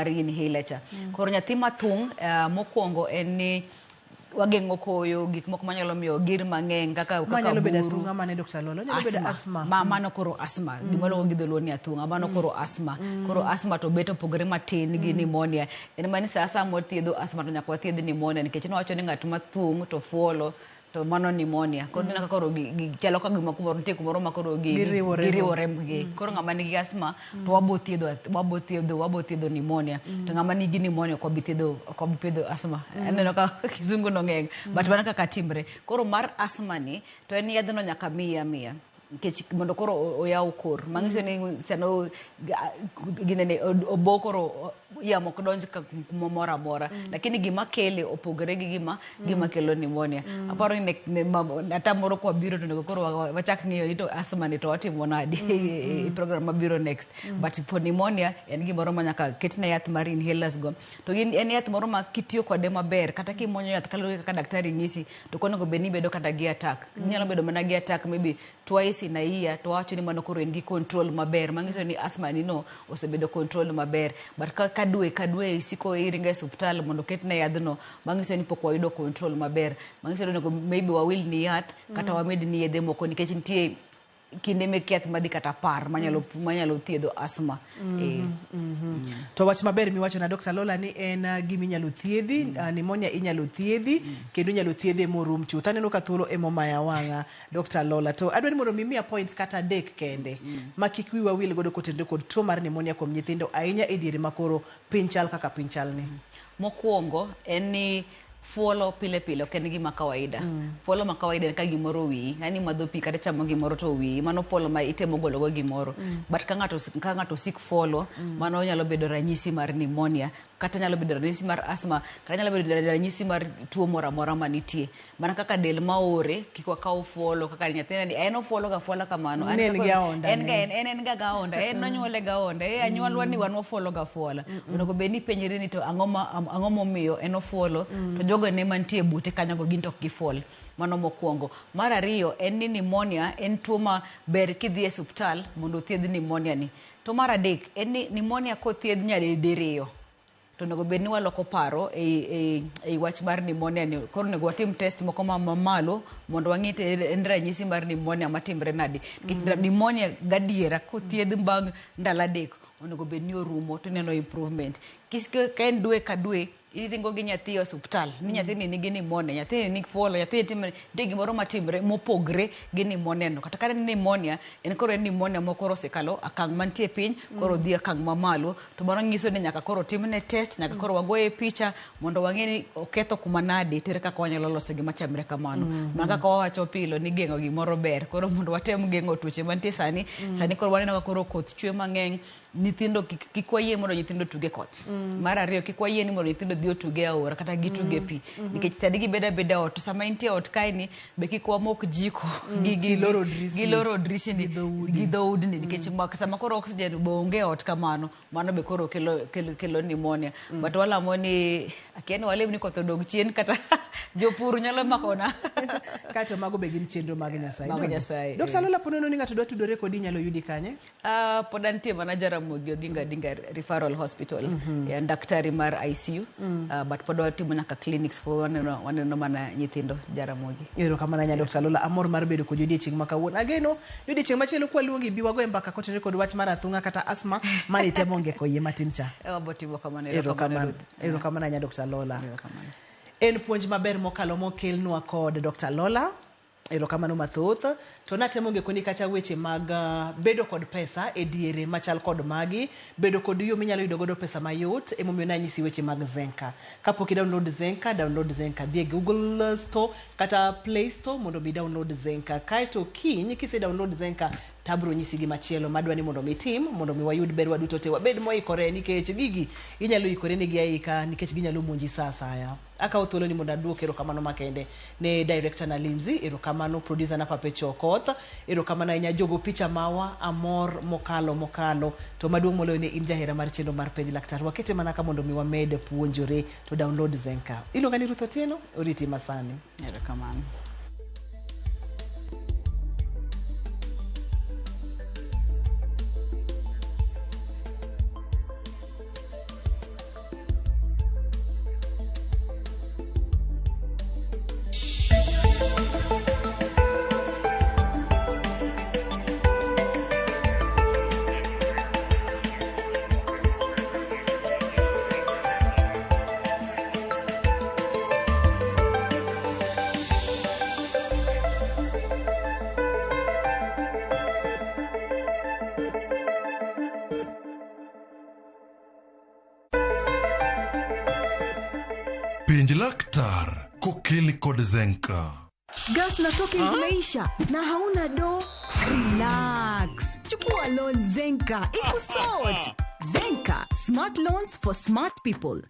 inhaler cha. Koro nyathi mathung', mokwongo en ni wageng'o koyo, gik moko manyalo miyo gir mang'eny kaka Manyalo bedo buru. athung'a mane, Dr. Lola? Onyalo bedo asthma. Mano koro asthma. Gima luongo gi dholuo ni athung'a, mano koro asthma. Koro asthma to bet opogore matin gi pneumonia. En mana ni sa asaya mwathiedho asthma to nyaka wathiedh pneumonia, nikech nowacho ni ng'at mathung' to fuolo to mano pneumonia. Koro ineno ka koro gi chalo ka gima kumoro nitie kumoro ma koro gi Giriwore go. giriwore gi. Koro ng'ama nigi asthma to wabo thiedho pneumonia. To ng'ama nigi pneumonia ok wabi thiedho, ok wabi thiedho asthma. Aneno ka kizungu no ng'eny, but mano kaka timre. Koro mar asthma ni to en yadhno nyaka miye amiya. Nikech mondo koro oyaw kor manyiso ni sano ginene obo koro yamo ok donj ka kumoro amora, lakini gima kele opogore gi gima kelo pneumonia. Aparo ni ata moro kwa biro to onego koro wachak ng'iyo ni to asthma ni to watimo nadi e program mabiro next. But for pneumonia en gimoro ma nyaka ketne yath mar inhalers go, to en yath moro ma kitiyo kode maber kata kimuonyo yath kaluwore kaka daktari nyisi, to ok onego bed ni ibedo kata gi attack. Inyalo bedo mana gi attack maybe twice in a year, to wawacho ni mano koro en gi control maber, manyiso ni asthma ni no osebedo control maber. But ka dwe ka dwe isiko iringo e osiptal mondo oketne yadhno, manyiso ni pok wayudo control maber, manyiso ni onego maybe wawil ni yath kata wamed ni yedhe moko, nikech nitie kinde mek yath madhi kata 10 manyalo thiedho asthma. To wach maber miwacho na, Dr. Lola, ni en gima inyalo thiedhi, pneumonia inyalo thiedhi kendo inyalo thiedhe morum chuth. Aneno ka thuolo emomaya wang'a, Dr. Lola. To adwa ni mondo mi imiya points kata adek kende ma kik wiwa wil godo kotenore kod tuo mar pneumonia kuom nyithindo, ahinya e diere ma koro piny chal kaka piny chal ni. Mokwongo en ni fuolo pile pile ok en gima kawaida. Fuolo ma kawaida en ka gimoro owiyi, yani madho pi kata chamo gimoro to owiyi, mano fuolo ma itemo gologo gimoro. But ka ng'ato sik fuolo, mano nyalo bedo ranyisi mar pneumonia. Kata nyalo bedo ranyisi mar asthma, kata nyalo bedo ranyisi mar tuo moro amora manitie. Mana kaka del maore, kik wakaw fuolo kaka nyathina ni en ofuolo ga fuola kamano. An Ne en kaka- gi aonda en ga ne. en ga gaonda, en nonyuole gaonda, anyuolwa ni wan wafuolo ga fuola. Onego bed ni ipenjri ni to ang'o ma ang'o momiyo en ofuolo to jogo ne mantie bute kanyo go gin to ok gifuol. Mano mokwongo. Mar ariyo en ni pneumonia en tuo ma ber kidhi e osiptal mondo othiedh pneumonia ni. To mar adek en ni pneumonia kothiedh nyadidiriyo to onego bed ni waloko paro ei wach mar pneumonia ni. Koro onego watim test moko mamalo mondo wang'i to en ranyisi mar pneumonia matimre nade. Nikech pneumonia gadiera kothiedh bang' ndalo 3 onego bed ni orumo to ineno improvement. Ka en dwe ka dwe iringo gi nyathi e osiptal ni nyathini nigi pneumonia, nyathini nigi fuolo, nyathini timre nitie gimoro matimre mopogre gi pneumonia no. Kata ka en pneumonia, en koro en pneumonia ma koro osekalo akang' mantie piny, koro dhi akang' mamalo. To mano nyiso ni nyaka koro timne test, nyaka koro wagoye picha mondo wang'e ni oketho kuma nade, to ere kaka wanyalo loso gima chamre kamano. Mana kaka wawacho pile ni geng'o gimoro ber. Koro mondo watem geng'o tuoche mantie sani, sani koro waneno ka koro koth chwe mang'eny, nyithindo kik wayie mondo nyithindo otuge koth. Mar ariyo, kik wayie ni mondo nyithindo odhi otuge e aora kata gituge pi. Nikech sani gibedo abeda ot, to sama intie ot kaeni be kik wamok jiko Giloro drisni. Giloro drisni gi dhoudni nikech sama koro oxygen be onge e ot kamano, mano be koro kelo pneumonia. But walamo ni akia ni walem ni koth odog chien kata jopur nyalo makona. Kato mago be gin chenro mag Nyasaye. Mag Donge? Nyasaye, Dr. Lola, po nono ni ng'ato dwa tudore kodi inyalo yudi kanye? Pod antie mana Jaramogi Oginga Odinga Referral Hospital. En daktari mar ICU. But pod watimo nyaka clinics, pod waneno mana nyithindo Jaramogi. Erokamano ahinya Dr. Lola, amor mar bedo kodi odiechieng' ma kawuono. Ageno ni odiechieng' machielo kwaluongi bi wagoye mbaka kotenore kod wach mar athung'a kata asthma mane itemo ngeko iye matin cha. Wabo timo kamano. Erokamano. Erokamano ahinya Dr. Lola. En puonj maber mokalo mokelnwa kod Dr. Lola. Erokamano mathoth. To natemo ngekoni kacha weche mag bedo kod pesa e diere machal kod magi, bedo kod yo minyalo yudo godo pesa mayot, emomiyo nanyisi weche mag Zenka. Kapok i download Zenka, download Zenka. Dhi e Google Store kata Play Store mondo mi download Zenka. Kaeto kiny kise download Zenka, tabro nyisi gimachielo madwa ni mondo mi itim, mondo mi wayud ber waduto te, wabed moikore nikech gigi inyalo ikore negi aika nikech ginyalo monji sa asaya. Akawo thuolo ni mondo aduok erokamano makende ne director na Lindsay, erokamano producer na Papecho Okoth, erokamano ahinya jogo picha mawa, amor mokalo, to maduong' moloyo ne in jahera mar chenro mar Penj Laktar. Wakete mana ka mondo mi wamed puonjore to download Zenka. Iluonga ni Ruth Otieno, oriti masani. Erokamano. Penj laktar kokeli kod Zenka. Gas na tokens zimeisha na hauna do. Relax. Chukua loan Zenka ikusort. Zenka, smart loans for smart people.